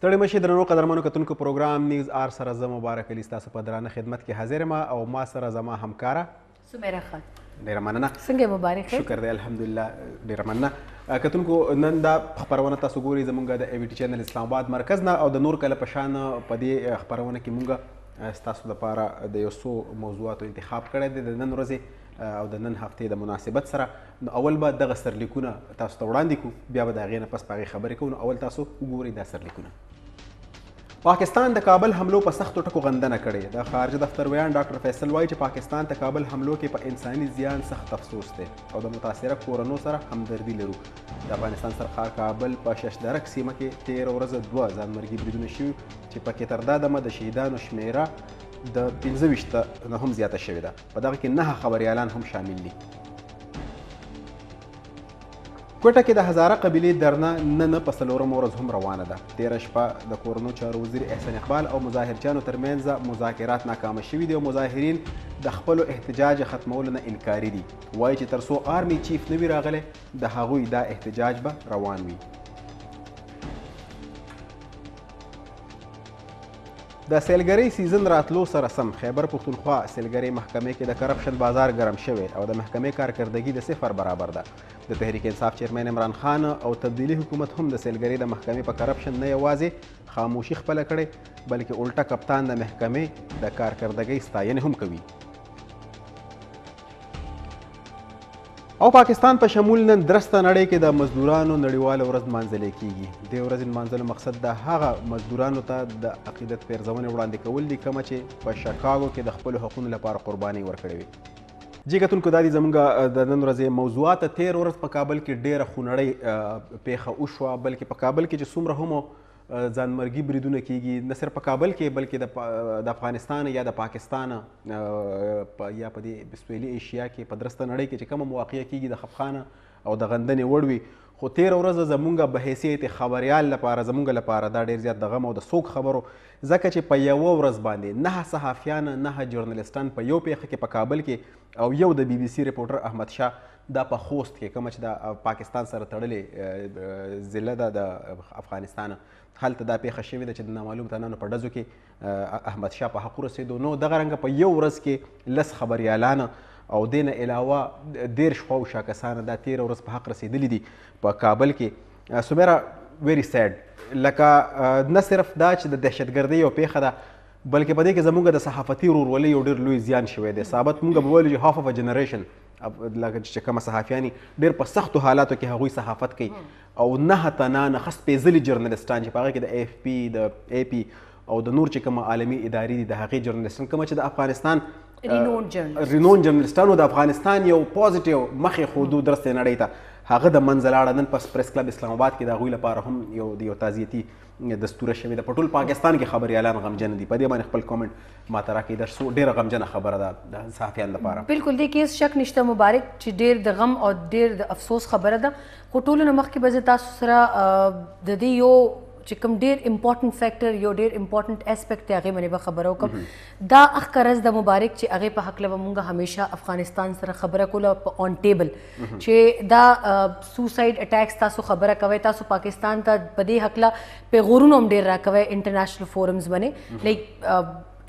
ستړي مشي درنو قدرمنو کتونکو، پروګرام نیوز آر سره زه مبارک علي ستاسو په درانه خدمت کې حاضر یم او ما سره زما همکاره سمیرا خان. ډېره مننه. څنګه مبارک؟ شکر دی الحمدلله. ډېره مننه کتونکو. نن دا خپرونه تاسو ګورئ زمونږ د ای وي ټي چینل اسلام آباد مرکز نه، او د نور کله په شان په دې خپرونه کې مونږ ستاسو لپاره د یو څو موضوعاتو انتخاب کړی دی د نن ورځې او د نن هفتې د مناسبت سره. نو اول به دغه سرلیکونه تاسو ته وړاندې کړو، بیا به د هغې نه پس په هغې خبرې کوو. نو اول تاسو وګورئ دا سرلیکونه. پاکستان د کابل حملو په سختو ټکو غندنه کړې. د خارجه دفتر ویاند ډاکټر فیصل وایي چې پاکستان ته کابل حملو کې په انساني زیان سخت افسوس دی او د متاثره کورنو سره همدردي لرو. د افغانستان سرښار کابل په ششدرک سیمه کې تېره ورځ دوه ځانمرګي بریدونه شوي چې پکې تر دا دمه د شهیدانو شمېره د 25 نه هم زیاته شوې ده. په دغه کې 9 خبریالان هم شامل دي. کوټه کې د هزاره قبیلې درنه نن په څلورمه ورځ هم روانه ده. تېره شپه د کورنو چارو وزیر احسن اقبال او مظاهرچیانو ترمنځ مذاکرات ناکامه شوي دي او مظاهرین د خپلو احتجاج ختمولو نه انکاري دي. وایي چې تر څو آرمي چیف نه وي راغلی د هغوی دا احتجاج به روان وي. د سیلګرۍ سیزن راتلو سره سم خیبر پښتونخوا سیلګرۍ محکمې کې د کرپشن بازار ګرم شوی او د محکمې کارکردګي د صفر برابر ده. د تحریک انصاف چیرمن عمران خان او تبدیلي حکومت هم د سیلګرۍ د محکمې په کرپشن نه یوازې خاموشي خپله کړې بلکې الټه کپتان د محکمې د کارکردګۍ ستاینې هم کوي. او پاکستان په شمول نن درسته نړۍ کې د مزدورانو نړیواله ورځ نمانځلی کیږي. دې ورځې نمانځلو مقصد د هغه مزدورانو ته د عقیدت پیرزونې وړاندې کول دي کومه چې په شکاګو کې د خپلو حقونو لپاره قربانۍ ورکړې وي. جی کتونکو، دا دي زمونږ د نن ورځې موضوعات. تېره ورځ په کابل کې ډېره خونړۍ پېښه وشوه، بلکې په کابل کې چې څومره هم ځانمرګي بریدونه کیږي، نه صرف په کابل کې بلکې د افغانستان یا د پاکستان یا په دې سویلي ایشیا کې په درسته نړۍ کې چې کومه مواقع کیږي د خفخانه او د غندنې وړ وي. خو تېره ورځ زمونږ به حیثیت خبریال لپاره زمونږ لپاره دا ډېر زیات د غم او د سوک خبرو، ځکه چې په یوه ورځ باندې 9 صحافیان 9 جورنالستان په یو پېښه کې په کابل کې او یو د بي بي سي رپورټر احمد شاه دا په خوست کې کومه چې د پاکستان سره تړلې ضلع ده د افغانستان، هلته دا پېښه شوې ده چې د نامعلوم تنانو په ډزو کې احمد شاه په حق ورسېدو. نو دغه رنګه په یو ورځ کې 10 خبریالان او دې نه علاوه 30 خواوشا کسان دا تېره ورځ په حق رسېدلي دي په کابل کې. سمیرا، ویری سیډ. لکه نه صرف دا چې د دهشتګردۍ یو پېښه ده بلکې په دې کې زموږ د صحافتي ورورولۍ یو ډېر لوی زیان شوی دی. ثابت موږ به ویلو چې هاف اف ا جنریشن لکه چې کومه صحافیانې ډېر په سختو حالاتو کې هغوی صحافت کوي او 9 تنان ښه سپېڅلي جرنلسټان چې په هغې کې د اف پي، د ای پي او د نور چې کومه عالمي ادارې دي د هغې جرنلسټان کومه چې د افغانستان رینون جرنلسټانو د افغانستان یو پوزیټیو مخې ښودو درستې نړۍ ته هغه د منځه لاړه. نن په پریس کلب اسلام آباد کې د هغوی لپاره هم یو د یو تعزیتي دستوره شوې ده. په ټول پاکستان کې خبریالان غمجن دي. په دې باندې خپل کومنټ ما ته راکړئ. دا ډېره غمجنه خبره ده د صحافیانو لپاره. بالکل، دې کې هېڅ شک نشته مبارک چې ډېر د غم او ډېر د افسوس خبره ده. خو ټولو نه مخکې به زه تاسو سره د دې یو چې کوم ډېر امپورټنټ فیکټر، یو ډېر امپورټنټ اسپیکټ دی هغې باندې به خبره وکړم. دا اخکرز د مبارک چې هغې په هکله به مونږ همیشه افغانستان سره خبره کوله په آن ټیبل چې دا سوسایډ اټیکس تاسو خبره کوئ، تاسو پاکستان ته په دې هکله پیغورونه هم ډېر راکوئ انټرنیشنل فورمز باندې. لایک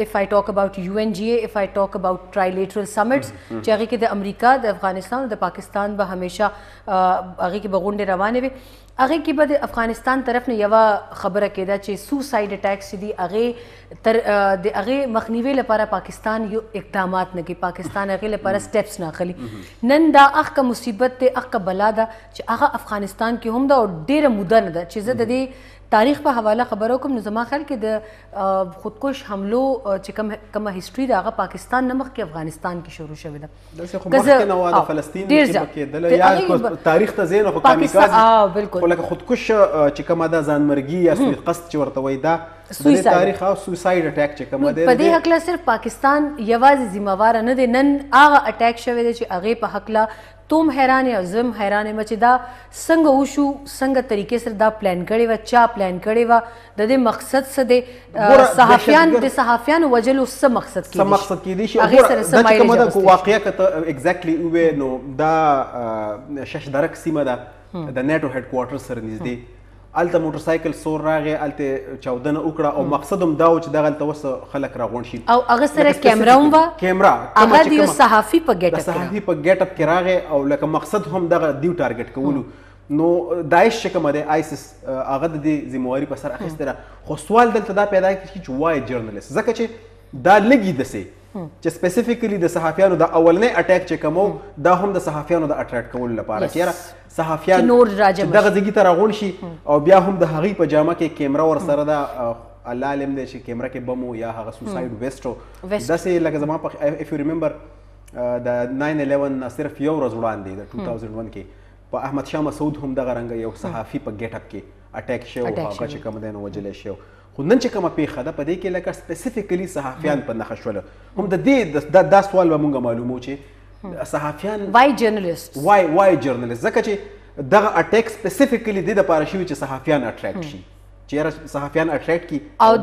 if I talk about UNGA, if I talk about trilateral summits, چې هغې کې د امریکا، د افغانستان او د پاکستان به همیشه هغې کې به غونډې روانې وي. هغې کې به د افغانستان طرف نه یوه خبره کېده چې سوسایډ اټیکس چې دي هغې تر د هغې مخنیوي لپاره پاکستان یو اقدامات نه کوي، پاکستان هغې لپاره سټپس نه اخلي. نن دا اخکه مصیبت دی، اخکه بلا ده چې هغه افغانستان کې هم ده او ډېره موده نه ده چې زه د دې تاریخ په حواله خبره وکړم. نو زما خیال کې د خودکش حملو چې کومه هیسټري ده هغه پاکستان نه مخکې افغانستان کې شروع شوې ده. داسې خو مخکې نه وه، د فلسطین کې به کېدله یا تاریخ ته ځې نو خو کامیکاز، خو لکه خودکش چې کومه ده ځانمرګي یا سوء قصد چې ورته وایي دا د تاریخ او سوسایډ اټیک چې کومه ده په دې هکله صرف پاکستان یوازې ذمهواره نه دی. نن هغه اټیک شوی دی چې هغې په هکله توم حیران او زم حیران یم چې دا څنګه وشو، څنګه طریقې سره دا پلان کړې وه، چا پلان کړې وه، د دې مقصد څه دی؟ صحافیان د صحافیانو وژلو څه مقصد کېدی څه مقصد کېدی شي؟ هغې سره څه مایلج اخیستی شي؟ واقعه که ته ایگزیکټلي ووایې نو دا شش درک سیمه ده د نیټو هډکوارټر سره نږدې. هلته موټر سایکل سور راغی، هلته چاودنه وکړه، او مقصد هم دا و چې دغلته اوس خلک راغونډ شي، او هغه سره کیمره هم وه، کیمره هغه د یو صحافي په ګیټ اپ، صحافي په ګیټ اپ کې راغی، او لکه مقصد هم دغه دیو ټارګټ کولو. نو داعش چې کومه دی آیسس هغه د دې ذمهواري په سر اخیستې ده. خو سوال دلته دا پیدا کېږي چې وای جرنلست، ځکه چې دا لږي داسې چې specifically د صحافیانو د اولنی attack چې کوم دا هم د صحافیانو د attract کولو لپاره چې یاره صحافیان دغه ځای ته راغونډ شي، او بیا هم د هغوی په جامه کې کیمره ورسره ده، الله عالم دی چې کیمره کې بم یا هغه suicide vest داسې. لکه زما په if you remember د 9/11 نه صرف یو ورځ وړاندې د 2001 کې په احمد شاه مسعود هم دغه رنګه یو صحافي په ګیټ اپ کې attack شوی، هغه چې کوم دی نو وژلی شوی. خو نن چې کومه پېښه ده په دې کې لکه specifically صحافیان په نښه شول. هم د دې دا سوال به مونږ معلومو چې صحافیان why journalist، why journalist، ځکه چې دغه attack specifically دې دپاره شوي چې صحافیان attract شي، چې یاره صحافیان attract کړي. او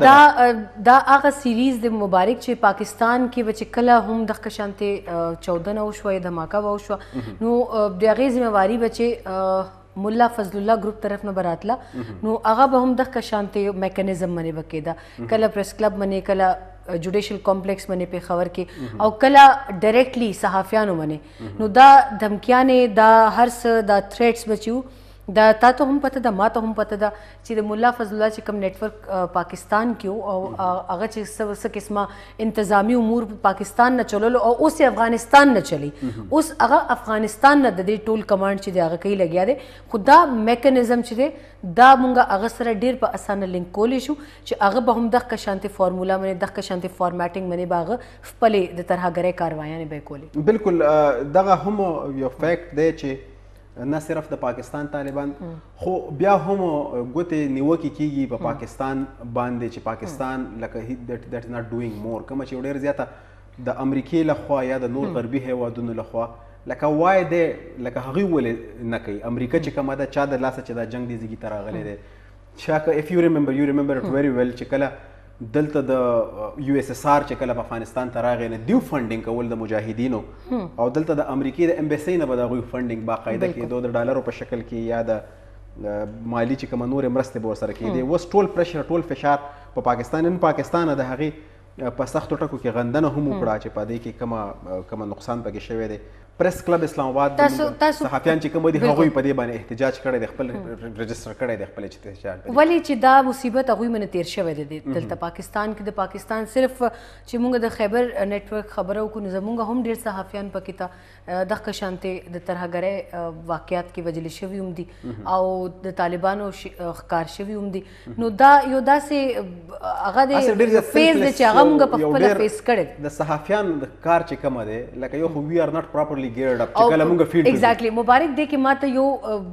دا هغه series د مبارک چې پاکستان کې به چې کله هم دغه شانتې چاودنه وشوه یا دھماکه به وشوه، نو د هغې ذمهواري به چې ملا فضل الله ګروپ طرف نه براتله، نو هغه به هم دغه شانتې میکانیزم منې به کېده، کله پریس کلب منې، کله جوډیشل کمپلیکس منې پېښور کې، او کله directly صحافیانو منې. نو دا دھمکیانې، دا هر څه، دا threats به چې وو، دا تا ته هم پته ده، ما ته هم پته ده چې د ملا فضل الله چې کوم network پاکستان کې و، او هغه چې څه قسمه انتظامي امور پاکستان نه چلولو، او اوس یې افغانستان نه چلی، اوس هغه افغانستان نه د دې ټول command چې دی هغه کوي لګیا دی. خو دا میکانیزم چې دی دا مونږ هغه سره ډېر په اسانه لینک کولی شو چې هغه به هم دغه شانتې فارمولا منې، دغه شانتې formatting منې به هغه خپلې د ترهګرۍ کاروایانې به یې کولې. بالکل دغه هم یو fact دی چې نه صرف د پاکستان طالبان، خو بیا هم ګوتې نیوکې کیږي په پاکستان باندې چې پاکستان لکه that is not doing more، کومه چې ډېر زیاته د امریکې لخوا یا د نور غربي هیوادونو لخوا لکه وای دی لکه هغوی ولې نه کوي. امریکا چې کومه ده چا د لاسه چې دا جنګ دې ځای ته راغلی دی، چا که if you remember, you remember it very well چې کله دلته د USSR چې کله په افغانستان ته راغی نه دیو funding کول د مجاهدینو، او دلته د امریکې د embassy نه به د هغوی funding باقاعده کېدو د ډالرو په شکل کې یا د مالي چې کومه نورې مرستې به ورسره کېدې. اوس ټول pressure، ټول فشار په پاکستان، نن پاکستان د هغې په سختو ټکو کې غندنه هم وکړه چې په دې کې کومه نقصان پکې شوی دی. پریس کلب اسلام آباد صحافیان چې کوم دي هغوی په دې باندې احتجاج کړی دی، خپل register کړی دی خپل احتجاج. ولې چې دا مصیبت هغوی منه تیر شوی دی دلته پاکستان کې. د پاکستان صرف چې موږ د خیبر network خبره وکړو، نو زموږ هم ډېر صحافیان پکې ته دغه شانتې د ترهګرۍ واقعات کې وژل شوي هم دي او د طالبانو ښکار شوي هم دي. نو دا یو داسې هغه دی phase دی چې هغه موږ په خپله face کړی. د صحافیانو د کار چې کومه دی لکه یو خو we are not properly geared up چې کله موږ field. Exactly مبارک دی کې ما ته یو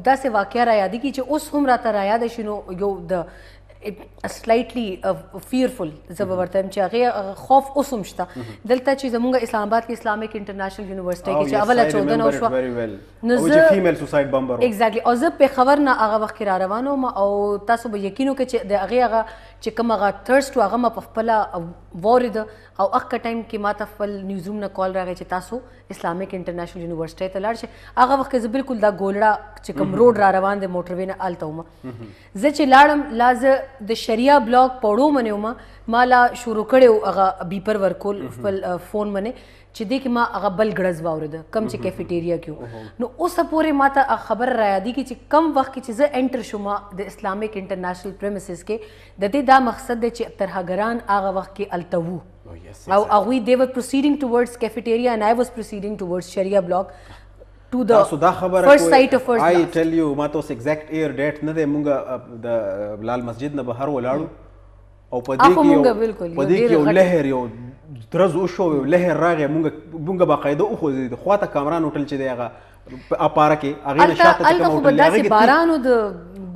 داسې واقعه را یادېږي چې اوس هم راته را یاده شي، نو یو د slightly fearful زه به ورته وایم چې هغې خوف اوس هم شته دلته چې زموږ اسلام آباد کې اسلامیک انټرنیشنل یونیورسټۍ کې چې اوله چاودنه وشوه، نو زه female suicide bomber exactly، او زه پېښور نه هغه وخت کې را روان وم، او تاسو به یقین وکړئ چې د هغې هغه چې کوم هغه thirst و هغه ما په خپله واورېده، او هغه ټایم کې ما ته خپل news room نه call راغی چې تاسو اسلامیک انټرنیشنل یونیورسټۍ ته لاړ شئ. هغه وخت کې زه بالکل دا ګولړه چې کوم روډ را روان دی موټروې نه هلته وم. زه چې لاړم، لا زه د شریعه بلاک پوړو منې وم، ما لا شروع کړی و هغه beeper ورکول خپل فون منې چې دې کې ما هغه بل ګړز واورېده کوم چې کیفیټیریا کې و. نو اوسه پورې ما ته هغه خبره را یادېږي چې کم وخت کې چې زه enter شوم د اسلامیک انټرنیشنل premises کې، د دې دا مقصد دی چې ترهګران هغه وخت کې هلته وو، او هغوی they were proceeding towards cafeteria and I was proceeding towards Sharia block to the first sight of first I tell you ما ته اوس exact year date نه دی، مونږ د لال مسجد نه بهر ولاړو او په دې کې په دې کې یو لهر یو درز وشو، یو لهر راغی، مونږ باقاعده وخوځېدو. خواته کامران هوټل چې دی هغه اپاره کې هغې نه شاته چې کوم هوټل دی هغې کې باران و د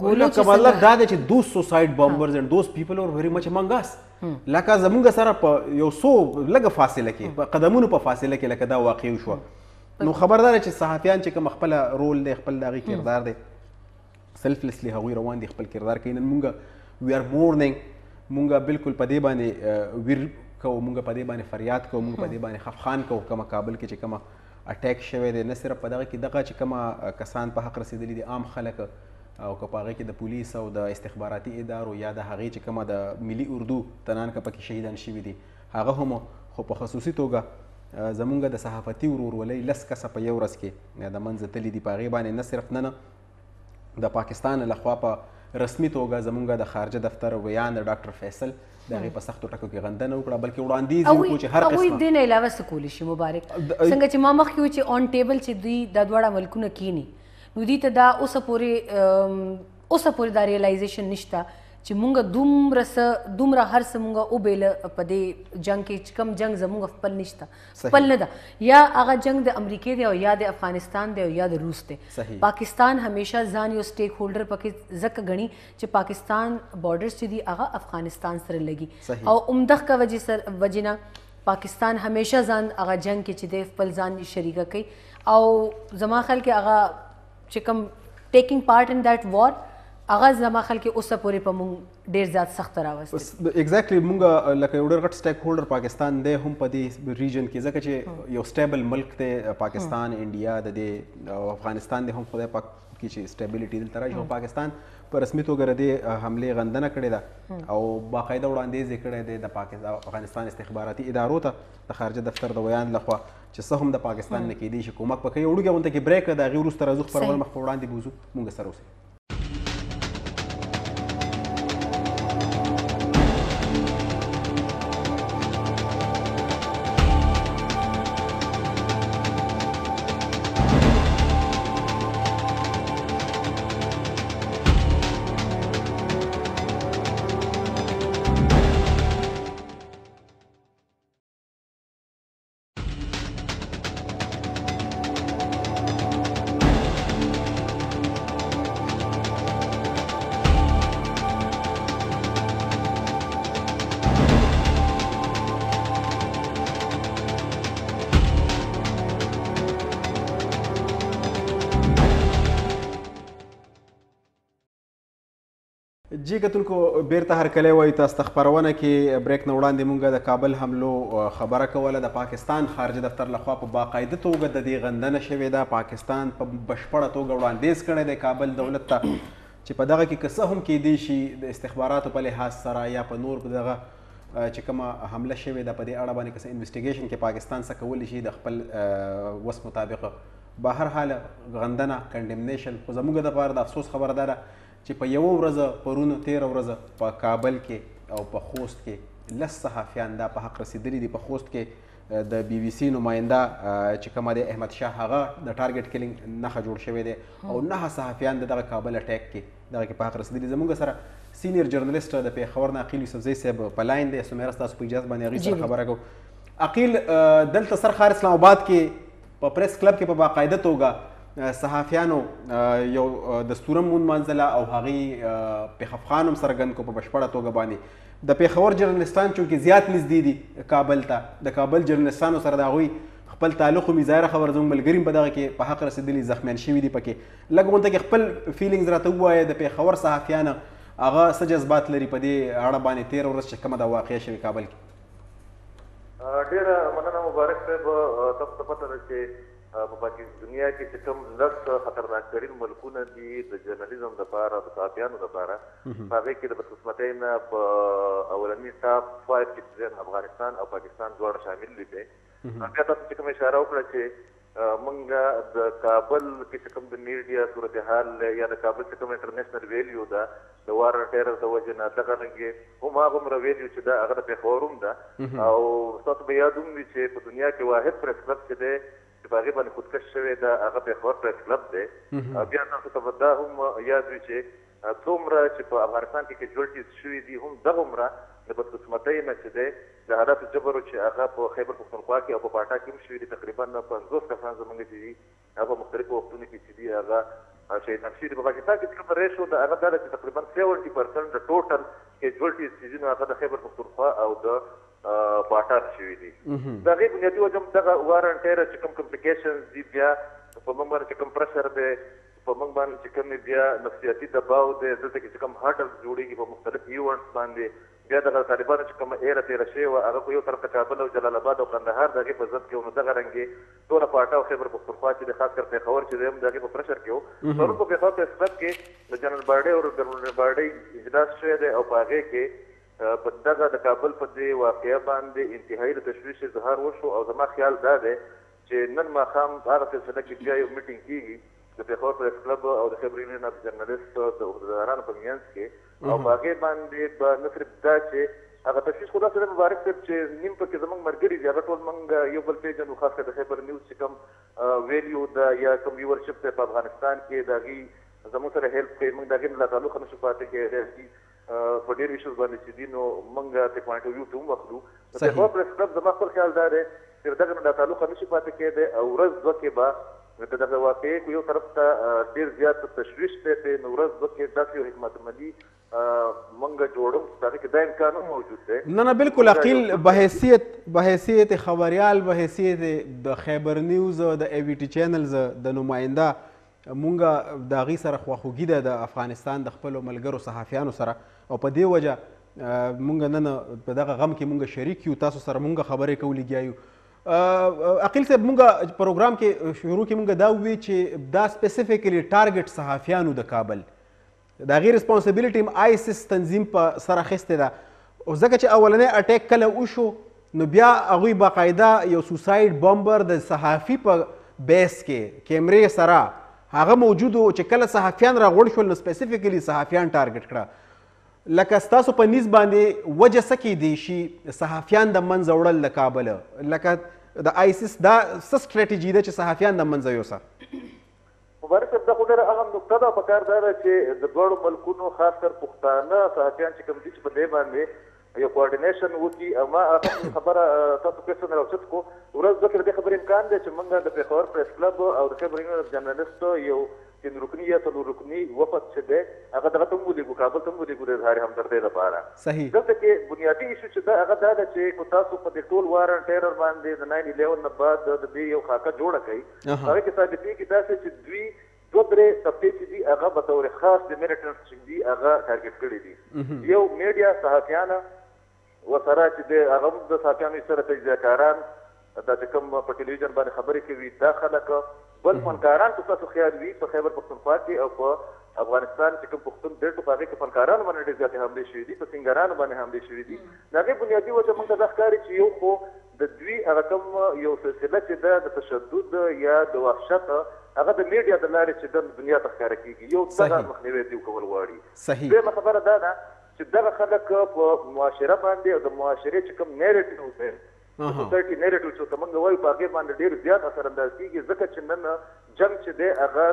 ګولو چې مطلب دا دی چې those suicide bombers and those people are very much among us، لکه زمونږ سره په یو څو لږه فاصله کې په قدمونو په فاصله کې لکه دا واقع وشوه. نو خبردار چې صحافیان چې کوم خپل رول دی، خپل د هغې کردار دی، selflessly هغوی روان دي خپل کردار کوي. نن مونږ we are mourning، مونږ بالکل په دې باندې ویر کوو، مونږ په دې باندې فریاد کوو، مونږ په دې باندې خفخان کوو. کومه کابل کې چې کومه attack شوی دی، نه صرف په دغه کې دغه چې کومه کسان په حق رسېدلي دي، عام خلک او که په هغې کې د پولیس او د استخباراتي ادارو یا د هغې چې کومه د ملي اردو تنان که پکې شهیدان شوي دي هغه هم، خو په خصوصي توګه زمونږ د صحافتي ورورولۍ 10 کسه په یو ورځ کې د منځه تللي دي. په هغې باندې نه صرف نن د پاکستان لخوا په رسمي توګه زمونږ د خارجه دفتر ویاند ډاکټر فیصل د هغې په سختو ټکو کې غندنه وکړه، بلکې وړاندیز یې وکړو چې هر قسمه هغوی دې نه علاوه څه کولی شي مبارک؟ څنګه چې ما مخکې وو چې on table چې دوی دا دواړه ملکونه کینی، نو دوی ته دا اوسه پورې دا realization نشته چې مونږ دومره څه دومره هر څه مونږ وبېله په دې جنګ کې، چې کوم جنګ زمونږ خپل نشته، خپل نه ده، یا هغه جنګ د امریکې دی او یا د افغانستان دی او یا د روس دی. پاکستان همیشه ځان یو stakeholder پکې ځکه ګڼي چې پاکستان borders چې دي هغه افغانستان سره لګي، او همدغه وجې نه پاکستان همیشه ځان هغه جنګ کې چې دی خپل ځان شریکه کوي. او زما خیال کې هغه چې کوم taking part in that war هغه زما خیال کې اوسه پورې په مونږ ډېر زیات سخت راوستی. Exactly، مونږ لکه یو ډېر غټ stakeholder پاکستان دی هم په دې region کې، ځکه چې یو stable ملک دی پاکستان، انډیا د دې او افغانستان دی هم، خدای پاک کې چې stability دلته راشي. خو پاکستان په رسمي توګه د دې حملې غندنه کړې ده او باقاعده وړاندیز یې کړی دی د افغانستان استخباراتي ادارو ته د خارجه دفتر د ویاند لخوا چې څه هم د پاکستان نه کېدای شي کومک پکې. یو وړوکی غونډه کې break د هغې وروسته راځو، خپرونه مخ په وړاندې بوځو، مونږ سره اوسئ. جی کتونکو بیرته هرکلی وایو تاسو ته. خپرونه کې break نه وړاندې مونږ د کابل حملو خبره کوله. د پاکستان خارجه دفتر لخوا په باقاعده توګه د دې غندنه شوې ده. پاکستان په بشپړه توګه وړاندیز کړی دی کابل دولت ته چې په دغه کې که څه هم کیدای شي د استخباراتو په لحاظ سره یا په نور په دغه چې کومه حمله شوې ده په دې اړه باندې که څه investigation کې پاکستان څه کولی شي د خپل وس مطابق. بهر حال غندنه condemnation، خو زموږ دپاره د افسوس خبره ده چې په یوه ورځ پرون تېره ورځ په کابل کې او په خوست کې 10 صحافیان دا په حق رسېدلي دي. په خوست کې د بي بي سي نماینده چې کومه دی احمد شاه، هغه د target killing نښه جوړ شوی دی او 9 صحافیان د دغه کابل attack کې دغه کې په حق رسېدلي. زموږ سره senior journalist د پېښور نه عقیل یوسفزی صاحب په line دی. سمیره ستاسو په اجازه باندې هغې سره خبره کوو. عقیل، دلته سر ښار اسلام آباد کې په press club کې په باقاعده توګه صحافیانو یو دستوره هم ونمانځله او هغې پېښفخان هم څرګند کړو په بشپړه توګه باندې. د پېښور جرنلستان چونکې زیات نږدې دي کابل ته، د کابل جرنلستانو سره د هغوی خپل تعلق هم ظاهره خبره زموږ ملګري هم په دغه کې په حق رسېدلي، زخمیان شوي دي پکې. لږ غونډه کې خپل feelings راته ووایه، د پېښور صحافیان هغه څه جذبات لري په دې اړه باندې تېره ورځ چې کومه دا واقعه شوې کابل کې؟ ډېره مننه مبارک صاحب. تاسو ته پته ده چې په پاکستان دنیا کې چې کوم 10 خطرناک ترین ملکونه دي د journalism دپاره، د صحافیانو دپاره، په هغې کې د بدقسمتۍ نه په اولني top 5 کې چې افغانستان او پاکستان دواړه شامل دي. بیا تاسو چې کومه اشاره وکړه چې مونږ د کابل کې چې کوم د میډیا صورتحال یا د کابل چې کوم international value ده د war terror د وجې نه دغه رنګې هم هغومره value چې ده هغه د پېښور هم ده. او ستاسو به یاد هم وي چې په دنیا کې واحد press club چې دی چې په هغې باندې خودکش شوی ده هغه پېښور press club دی. بیا تاسو ته به دا هم یاد وي چې څومره چې په افغانستان کې casualties شوي دي هم دغومره د بدقسمتۍ نه چې دی د حالاتو جبر چې هغه په خیبر پښتونخوا کې او په پاټا کې هم شوي دي. تقریبا 50 کسان زمونږ چې دي هغه په مختلفو وختونو کې چې دي هغه شهیدان شوي دي. په پاکستان کې چې کوم ratio ده هغه دا ده چې تقریبا 70% د total casualties چې دي نو هغه د خیبر پښتونخوا او د پاټا شوي دي. د هغې بنیادي وجه هم دغه war on terror چې کوم complications دي، بیا په موږ باندې چې کوم pressure دی، په موږ باندې چې کوم بیا نفسیاتي دباو دی، دلته کې چې کوم hurdles جوړېږي په مختلف events باندې، بیا دغه طالبانو چې کومه ایره تېره شوې وه هغه خو یو طرف ته کابل او جلال اباد او کندهار د هغې په ضد کې و، نو دغه رنګې ټوله فاټا او خیبر پښتونخوا چې دی خاص کر پېښور چې دی هم د هغې په پرشر کې و. پرون په پېښور پرېس کلب کې د جنرال باډۍ او ګورنر باډۍ اجلاس شوی دی او په هغې کې په دغه د کابل په دې واقعه باندې انتهایي د تشویش اظهار وشو. او زما خیال دا دی چې نن ماښام په هغه سلسله کې بیا یو میټینګ کیږي د پېښور پرېس کلب او د خیبر یونین اف جرنلسټ د عهدهدارانو په مینځ کې، او په هغې باندې به نه صرف دا چې هغه تشویش خو داسې دی مبارک صاحب چې نیم پکې زموږ ملګري دي، هغه ټول موږ یو بل پېژنو، خاص کر د خیبر نیوز چې کوم ویلیو ده یا کوم ویورشپ دی په افغانستان کې د هغې زموږ سره هیلپ کوي، موږ د هغې نه لا تعلقه نه شو پاتې کېدی په ډېرو ایشوز باندې چې دي، نو موږ ته پوینټ اف ویو ته هم اخلو. نو پېښور پرېس کلب زما خپل خیال دا دی چې دغه نه لا تعلقه نه شي پاتې کېدی او ورځ دوه کې به د دغه واقعې کو یو طرف ته ډېر زیات تشویش دی، نو ورځ دوه کې داسې یو حکمت عملي مونږ جوړو چې هغې کې دا امکان هم موجود دی. نه نه بالکل عقیل، بحیثیت خبریال، بحیثیت د خیبر نیوز د ای وي ټي چینلز د نماینده، مونږ د هغې سره خواخوږي ده د افغانستان د خپلو ملګرو صحافیانو سره، او په دې وجه مونږ نن په دغه غم کې مونږ شریک یو، تاسو سره مونږ خبرې کوو لګیا یو. عقیل صاحب، مونږ پروګرام کې شروع کې مونږ دا ووی چې دا سپیسیفیکلی ټارګټ صحافیانو د کابل، د هغې ریسپانسیبিলিټي هم آیسس تنظیم په سر اخیستې ده، او ځکه چې اولنی اټیک کله وشو نو بیا هغوی باقاعده یو سوساید بمبر د صحافي په بیس کې کیمرې سره هغه موجود و چې کله صحافیان راغونډ شول نو سپیسیفیکلی صحافیان ټارګټ کړه. لکه ستاسو په نیز باندې وجه څه کېدی شي صحافیان د منځه وړل له کابله، لکه د آیسس دا څه سټراټیجي ده چې صحافیان د منځه یوسه؟ مبارک صاحب، دا خو ډېره اهم نکته ده. په کار دا ده چې د دواړو ملکونو خاص کر پښتانه صحافیان چې کوم دي چې په دې باندې یو کوارډینیشن وکړي. او ما هغه خبره تاسو کوېسچن راوچت کړو، ورځ دوه کې د دې خبرې امکان دی چې موږ د پېښور پرېس کلب او د خیبر یونین اف جرنلسټ یو تین رکني یا څلور رکني وفد چې دی هغه دغه ته هم ولېږو، کابل ته هم ولېږو د اظهار همدردۍ لپاره. صحیح. دلته کې بنیادي ایشو چې ده هغه دا ده چې که تاسو په دې ټول وار ان ټیرر باندې د 9/11 نه بعد د دې یو خاکه جوړه کړئ، هغه کې ثابتېږي داسې چې دوی دوه درې طبقې چې دي هغه به طور خاص د میلیټنټس چې دي هغه ټارګټ کړي دي. یو میډیا صحافیانه ورسره چې دی هغه هم د صحافیانو سره تجزیه کاران دا چې کوم په ټلویزیون باندې خبرې کوي دا خلک، بل فنکاران که ستاسو خیال وي په خیبر پښتونخوا کې او په افغانستان چې کوم پښتون بیلټ په هغې کې فنکارانو باندې ډېرې زیاتې حملې شوې دي، په سنګرانو باندې حملې شوې دي. د هغې بنیادي وجه موږ ته دا ښکاري چې یو خو د دوی هغه کوم یو سلسله چې ده د تشدد یا د وحشت هغه د میډیا د لارې چې ده دنیا ته ښکاره کېږي، یو دغه مخنیوی دوی کول غواړي. دویمه خبره دا ده چې دغه خلک په معاشره باندې او د معاشرې چې کوم نیریټیو دی، سوسایټي نیریټیو چې ورته موږ وایو، په هغې باندې ډېر زیات اثر انداز کېږي. ځکه چې نن جنګ چې دی هغه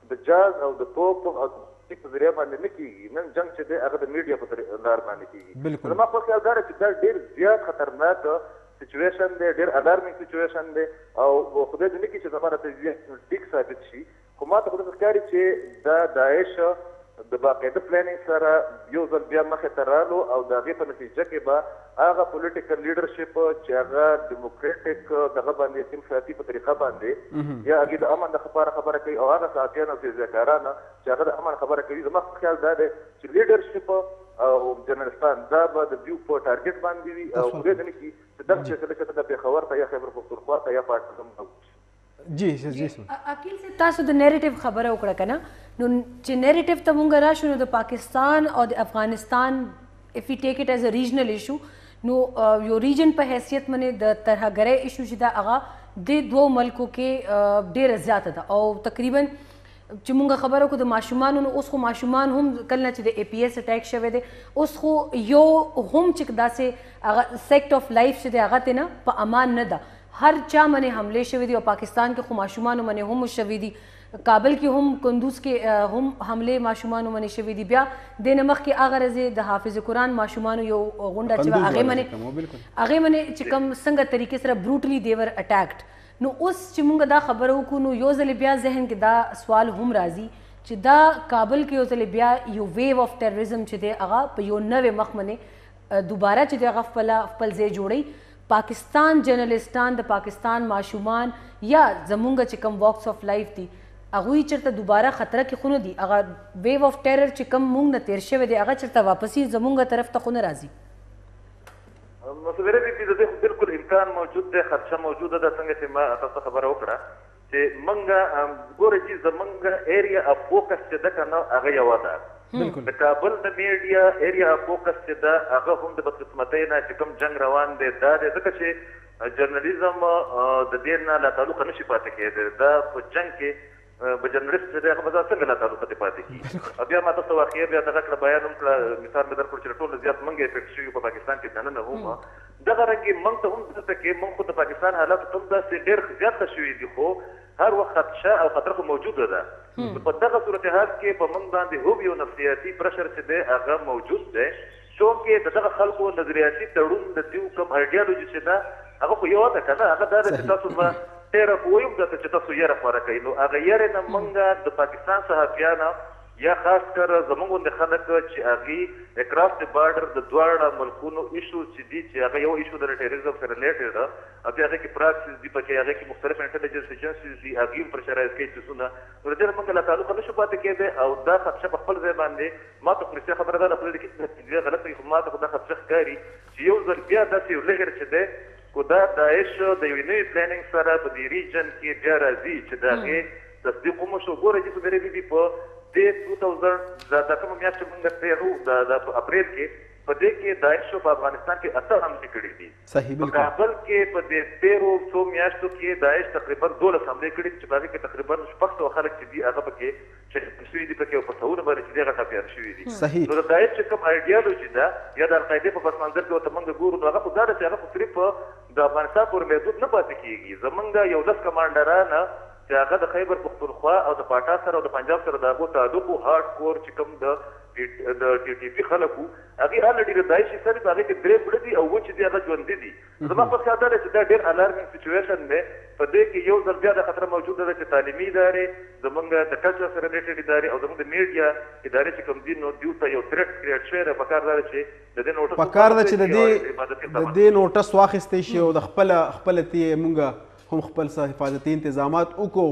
د جاز او د توپ او په ذریعه باندې نه کېږي، نن جنګ چې دی هغه د میډیا په لار باندې کېږي. زما خپل خیال دا دی چې دا ډېر زیات خطرناک سچویشن دی، ډېر الارمینګ سچویشن دی، او خدای دې نه کړي چې زما د تجزیه ټیک ثابت شي، خو ما ته خو داسې ښکاري چې دا داعش د باقاعده پلانینګ سره یو ځل بیا مخې ته رالو او د هغې په نتیجه کې به هغه پولیټیکل لیډرشپ چې هغه ډیموکراټیک دغه باندې سیم ساتي په طریقه باندې یا هغې د امن د لپاره خبره کوي او هغه صحافیان او تجزیهکاران چې هغه د امن خبره کوي، زما خیال دا دی چې لیډرشپ او جرنلستان دا به د دوی په ټارګټ باندې وي او خدای دې نه کړي چې دغه فیصله چې د پېښور ته یا خیبر پښتونخوا ته یا پاکستان ته. جی جی عقیل صاحب، تاسو د نیریټیو خبره وکړه کنه، نو چې نیریټیو ته مونږ راشو نو د پاکستان او د افغانستان if we take it as a regional issue، نو یو ریجن په حیثیت باندې د ترهګرۍ ایشو چې دا هغه د دوو ملکو کې ډېره زیاته ده. او تقریبا چې مونږ خبره وکړو د ماشومانو، نو اوس خو ماشومان هم کله نه چې د ای پي ایس اټیک شوی دی، اوس خو یو هم چې داسې هغه سیکټ اف لایف چې دی هغه ترې نه په امان نه ده، هر چا منې حملې شوې دي. او پاکستان کې خو ماشومانو منې هم شوې دي، کابل کې هم، کندوز کې هم حملې ماشومانو منې شوې دي. بیا دې نه مخکې هغه ورځې د حافظ قرآن ماشومانو یو غونډه چې وه هغې منې چې کوم څنګه طریقې سره بروټلی دی ور اټیکډ. نو اوس چې مونږ دا خبره وکړو نو یو ځل بیا ذهن کې دا سوال هم راځي چې دا کابل کې یو ځل بیا یو ویو اف ټیررزم چې دی هغه په یو نوې مخ منې دوباره چې دی هغه خپل ځای جوړوي. پاکستان جرنلسټان، د پاکستان ماشومان یا زمونږ چې کوم واکس اف لایف دي، هغوی چېرته دوباره خطره کې خو نه دي؟ هغه ویو اف ټیرر چې کوم مونږ نه تېر شوی دی هغه چېرته واپسي زمونږ طرف ته خو نه راځي؟ مصوره بي بي، د دې خو بالکل امکان موجود دی، خدشه موجوده ده. څنګه چې ما تاسو ته خبره وکړه چې مونږ ګورئ چې زمونږ area of focus چې ده که نه هغه یوه ده. د کابل د میډیا area of focus چې ده هغه هم د بدقسمتۍ نه چې کوم جنګ روان دی دا دی، ځکه چې جرنلیزم د دې نه لا تعلقه نه شي پاتې کېدی. دا په جنګ کې به جرنلیست چې دی هغه به ځان څنګه لا تعلقه دې پاتې کړي؟ او بیا ما تاسو واقعه بیا دغه کړه، بیان هم کړه، مثال مې درکړ چې ټول زیات موږ افیکټ شوي په پاکستان کې دننه هم دغه رنګې موږ ته هم دلته کې موږ خو د پاکستان حالات هم داسې ډېر زیات ښه شوي دي، خو هر وخت خدشه او خطر خو موجوده ده. په دغه صورتحال کې په موږ باندې هم یو نفسیاتي پرشر چې دی هغه موجود دی، چونکې د دغه خلکو نظریاتي تړون د دیو کوم ایډیالوژي چې ده هغه خو یوه ده که نه، هغه دا ده چې تاسو به تېره خو وایم درته چې تاسو یره خوره کوئ. نو هغه یرې نه موږ د پاکستان صحافیان یا خاص کر زموږ غوندې خلک چې هغوی اکراس د بارډر د دواړه ملکونو ایشوز چې دي، چې هغه یو ایشو د ټیرریزم سره ریلیټډ ده او بیا هغې کې پراکسیز دي پکې، هغې کې مختلف انټلیجنس ایجنسیز دي، هغوی هم پرشرایز کوي څیزونه، نو له دې نه موږ لا تعلقه نه شو پاتې کېدی. او دا خدشه په خپل ځای باندې ما ته خو رښتیا خبره ده، خدای دې کړي غلطه وي، خو ما ته خو دا خدشه ښکاري چې یو ځل بیا داسې یو لهر چې دی کو دا داعش د یوې نوې پلانینګ سره په دې ریجن کې بیا راځي چې د هغې تصدیق هم وشو. ګورئ چې سمیرې بي بي په دې 2000 دا کومه میاشت چې موږ تېرو دا په اپریل کې په دې کې داعش په افغانستان کې 8 حملې کړې دي. په کابل کې په دې تېرو څو میاشتو کې داعش تقریبا 12 حملې کړې دي چې په هغې کې تقریبا 600 خلک چې دي هغه پکې شهیدان شوي دي پکې او په سوونو باندې چې دي هغه ټپیان شوي دي. نو د داعش چې کوم ایډیالوژي ده یا د القاعدې په پس منظر کې ورته موږ ګورو، نو هغه خو دا ده چې هغه خو صرف د افغانستان پورې محدود نه پاتې کېږي. زمونږ یو لس کمانډران چې هغه د خیبر پښتونخوا او د پاټا سره او د پنجاب سره د هغو تعلق و، هارډ کور چې کوم د ټي ټي پي خلک وو، هغې الریډي د داعش حصه دي، په هغې کې 3 مړه دي او 7 چې دي هغه ژوندي دي. زما په خیال دا دی چې دا ډېر الارمینګ سچویشن دی. په دې کې یو ځل بیا دا خطر موجوده ده چې تعلیمي ادارې، زمونږ د کلچر سره ریلیټډ ادارې او زمونږ د میډیا ادارې چې کوم دي، نو دوی ته یو تھریټ کریټ شوی دی. پکار دا ده چې د دې نوټس پکار ده چې د دې نوټس واخیستی شي او د خپله خپله تې مونږ هم خپل څه حفاظتي انتظامات وکړو،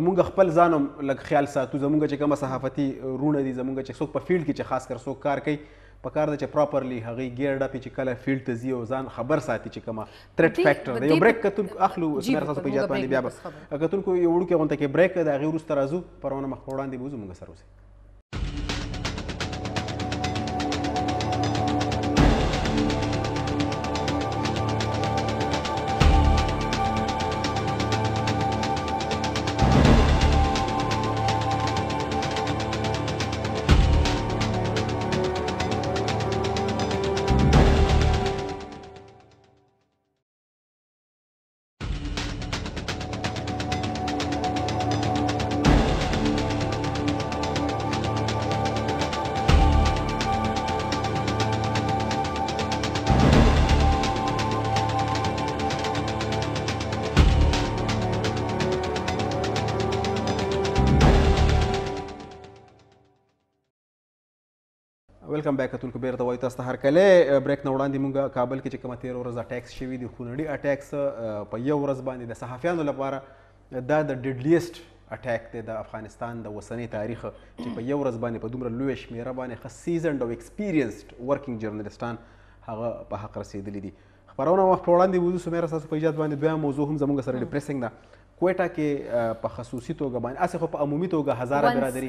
مونږ خپل ځان هم لږ خیال ساتو. زمونږ چې کومه صحافتي روڼه دي، زمونږ چې څوک په فیلډ کې چې خاص کر څوک کار کوي، پکار ده چې پراپرلی هغې ګیرډ اپ چې کله فیلډ ته ځي او ځان خبر ساتي چې کومه تھریټ فیکټر دی. یو بریک کتونکو اخلو، سمیره ستاسو په ایجاد باندې بیا به کتونکو یو وړوکی غونډه کې بریک د هغې وروسته راځو. پرونه مخ په وړاندې بوځو، مونږ سره اوسئ. ویلکم بیک کتونکو، بیرته وایو تاسو ته هرکلی. بریک نه وړاندې مونږ کابل کې چې کومه تېره ورځ اټیکس شوي دي، خونړي اټیکس په یو ورځ باندې د صحافیانو لپاره دا د ډیډلیسټ اټیک دی د افغانستان د اوسنۍ تاریخ، چې په یو ورځ باندې په دومره لویه شمېره باندې ښه سیزنډ او ایکسپیرینسډ ورکینګ جرنلسټان هغه په حق رسېدلي دي. خپرونه وخت په وړاندې وځو. سمیره ستاسو په ایجاد باندې دویمه موضوع هم زموږ سره ډیپریسینګ ده. کویټه کې په خصوصي توګه باندې، هسې خو په عمومي توګه هزاره برادري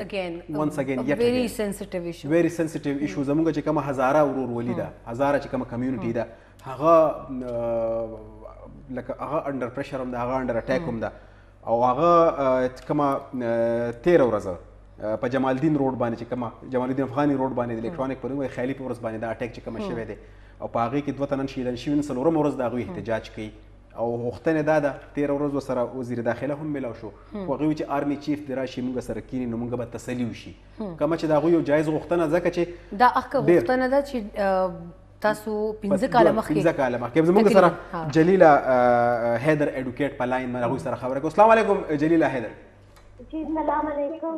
once again yet very sensitive issue، very sensitive issue. زموږ چې کومه هزاره ورورولي ده، هزاره چې کومه کمیونټي ده، هغه لکه هغه انډر پریشر هم ده، هغه انډر اټیک هم ده. او هغه کومه تېره ورځ په جمال الدین روډ باندې چې کومه جمال الدین افغاني روډ باندې د الکترونیک په نوم خیالي په ورځ باندې دا اټیک چې کومه شوی دی او په هغې کې 2 تنان شهیدان شوي، نن څلورمه ورځ د هغوی احتجاج کوي. او غوښتنه دا ده، تېره ورځ ورسره وزیر داخله هم میلاو شو، خو هغوی چې آرمي چیف دې راشي موږ سره کښېني نو موږ به تسلي وشي، کومه چې د هغوی یو جایز غوښتنه، ځکه چې دا حق غوښتنه ده چې تاسو 5 کاله مخکې 5 کاله مخکې زموږ سره جلیله حیدر ایډوکیټ په لاین باندې هغوی سره خبره کوو. السلام علیکم جلیله حیدر. جی سلام علیکم.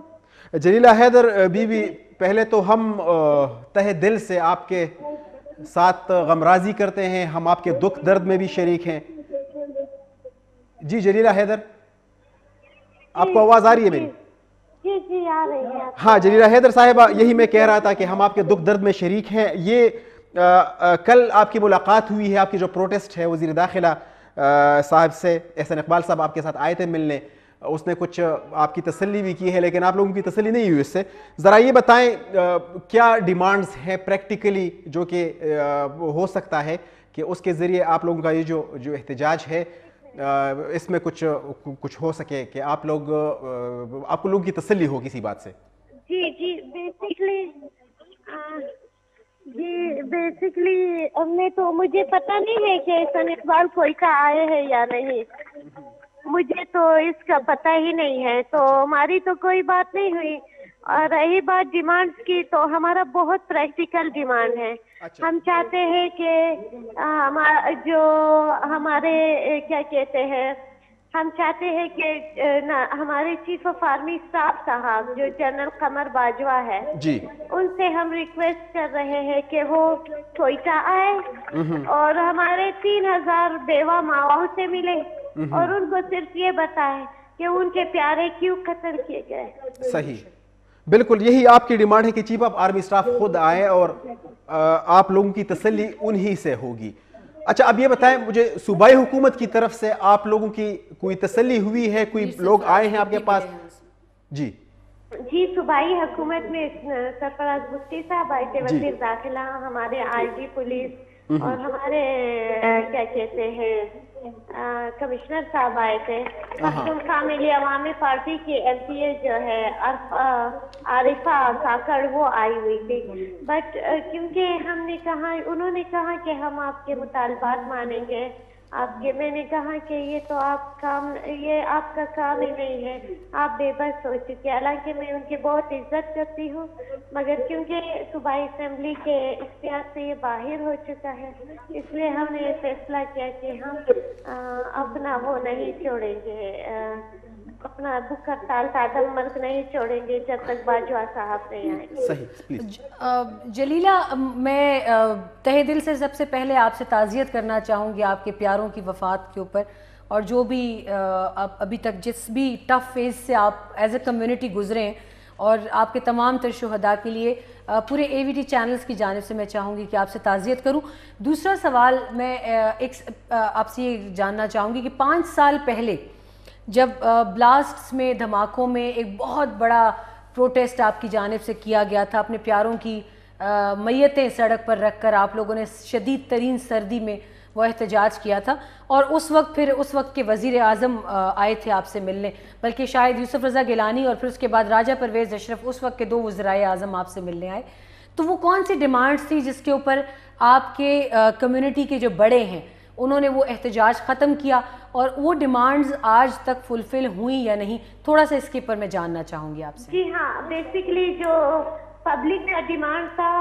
جلیله حیدر بی بی، پہلے تو ہم تہ دل سے آپ کے ساتھ غمرازی کرتے ہیں، ہم آپ کے دکھ درد میں بھی شریک ہیں. جی جلیلہ حیدر. आपको आवाज़ आ रही है मेरी? जी जी आ रही है। हाँ जलीला हैदर साहिबा, यही मैं कह रहा था कि हम आपके दुख दर्द में शरीक हैं। ये कल आपकी मुलाकात हुई है, आपकी जो प्रोटेस्ट है वज़ीर दाखिला साहब से, एहसन इकबाल साहब आपके साथ आए थे मिलने, उसने कुछ आपकी तसल्ली भी की है, लेकिन आप लोगों की तसल्ली नहीं हुई उससे। ज़रा ये बताएं क्या डिमांड्स हैं प्रैक्टिकली जो कि हो सकता है कि उसके ज़रिए आप लोगों का ये जो जो एहतजाज है इसमें कुछ कुछ हो सके कि आप लोग आपको लोगों की तसल्ली हो किसी बात से? जी जी बेसिकली हमने तो मुझे पता नहीं है कि एहसन इकबाल कोयटा आए हैं या नहीं, मुझे तो इसका पता ही नहीं है, तो हमारी तो कोई बात नहीं हुई। और रही बात डिमांड्स की, तो हमारा बहुत प्रैक्टिकल डिमांड है। अच्छा। हम चाहते हैं कि जो हमारे क्या कहते हैं, हम चाहते हैं कि ना हमारे chief of army staff साहब जो जनरल कमर बाजवा है जी, उनसे हम रिक्वेस्ट कर रहे हैं कि वो कोयटा आए और हमारे 3000 बेवा माओं से मिले और उनको सिर्फ ये बताएं कि उनके प्यारे क्यों कत्ल किए गए। सही, बिल्कुल यही आपकी डिमांड है कि chief of army staff खुद आए और आप लोगों की तसल्ली उन्हीं से होगी। अच्छा, अब ये बताएं मुझे, सूबाई हुकूमत की तरफ से आप लोगों की कोई तसल्ली हुई है, कोई लोग आए हैं आपके पास? जी जी, सूबाई हुकूमत में सरफराज बुगटी साहब आए थे, वज़ीर दाखिला, हमारे आईजी पुलिस और हमारे क्या कहते हैं कमिश्नर साहब आए थे। पख्तूनख्वा मिली अवामी पार्टी की एमपीए जो है आरिफा काकड़, वो आई हुई थी, बट क्योंकि हमने कहा, उन्होंने कहा कि हम आपके मुतालबात मानेंगे आपके, मैंने कहा कि ये तो आप काम, ये आपका काम ही नहीं है, आप बेबस हो चुके हैं। हालांकि मैं उनकी बहुत इज्जत करती हूँ, मगर क्योंकि सूबाई असम्बली के इख्तियार से ये बाहर हो चुका है, इसलिए हमने ये फैसला किया कि हम अपना वो नहीं छोड़ेंगे, अपना भूख हड़ताल तादम मर्ग नहीं छोड़ेंगे जब तक बाजवा साहब नहीं आए। सही, प्लीज। जलीला, मैं तहे दिल से सबसे पहले आपसे ताज़ियत करना चाहूँगी आपके प्यारों की वफ़ात के ऊपर, और जो भी आप अभी तक जिस भी टफ फेज़ से आप as a community गुजरे हैं, और आपके तमाम तर शुहदा के लिए पूरे AVT channels की जानिब से मैं चाहूँगी कि आपसे ताज़ियत करूँ। दूसरा सवाल मैं एक आपसे ये जानना चाहूँगी कि 5 साल पहले जब ब्लास्ट्स में, धमाकों में एक बहुत बड़ा प्रोटेस्ट आपकी जानिब से किया गया था, अपने प्यारों की मैयतें सड़क पर रखकर आप लोगों ने शदीद तरीन सर्दी में वो एहतजाज किया था, और उस वक्त फिर उस वक्त के वज़ीर आज़म आए थे आपसे मिलने, बल्कि शायद यूसुफ रज़ा गिलानी और फिर उसके बाद राजा परवेज़ अशरफ, उस वक्त के 2 वज़राए आज़म आपसे मिलने आए। तो वो कौन सी डिमांड्स थी जिसके ऊपर आपके कम्यूनिटी के जो बड़े हैं उन्होंने वो एहतजाज ख़त्म किया, और वो डिमांड्स आज तक फुलफ़िल हुई या नहीं, थोड़ा सा इसके ऊपर मैं जानना चाहूँगी आपसे। जी हाँ, बेसिकली जो पब्लिक का डिमांड था,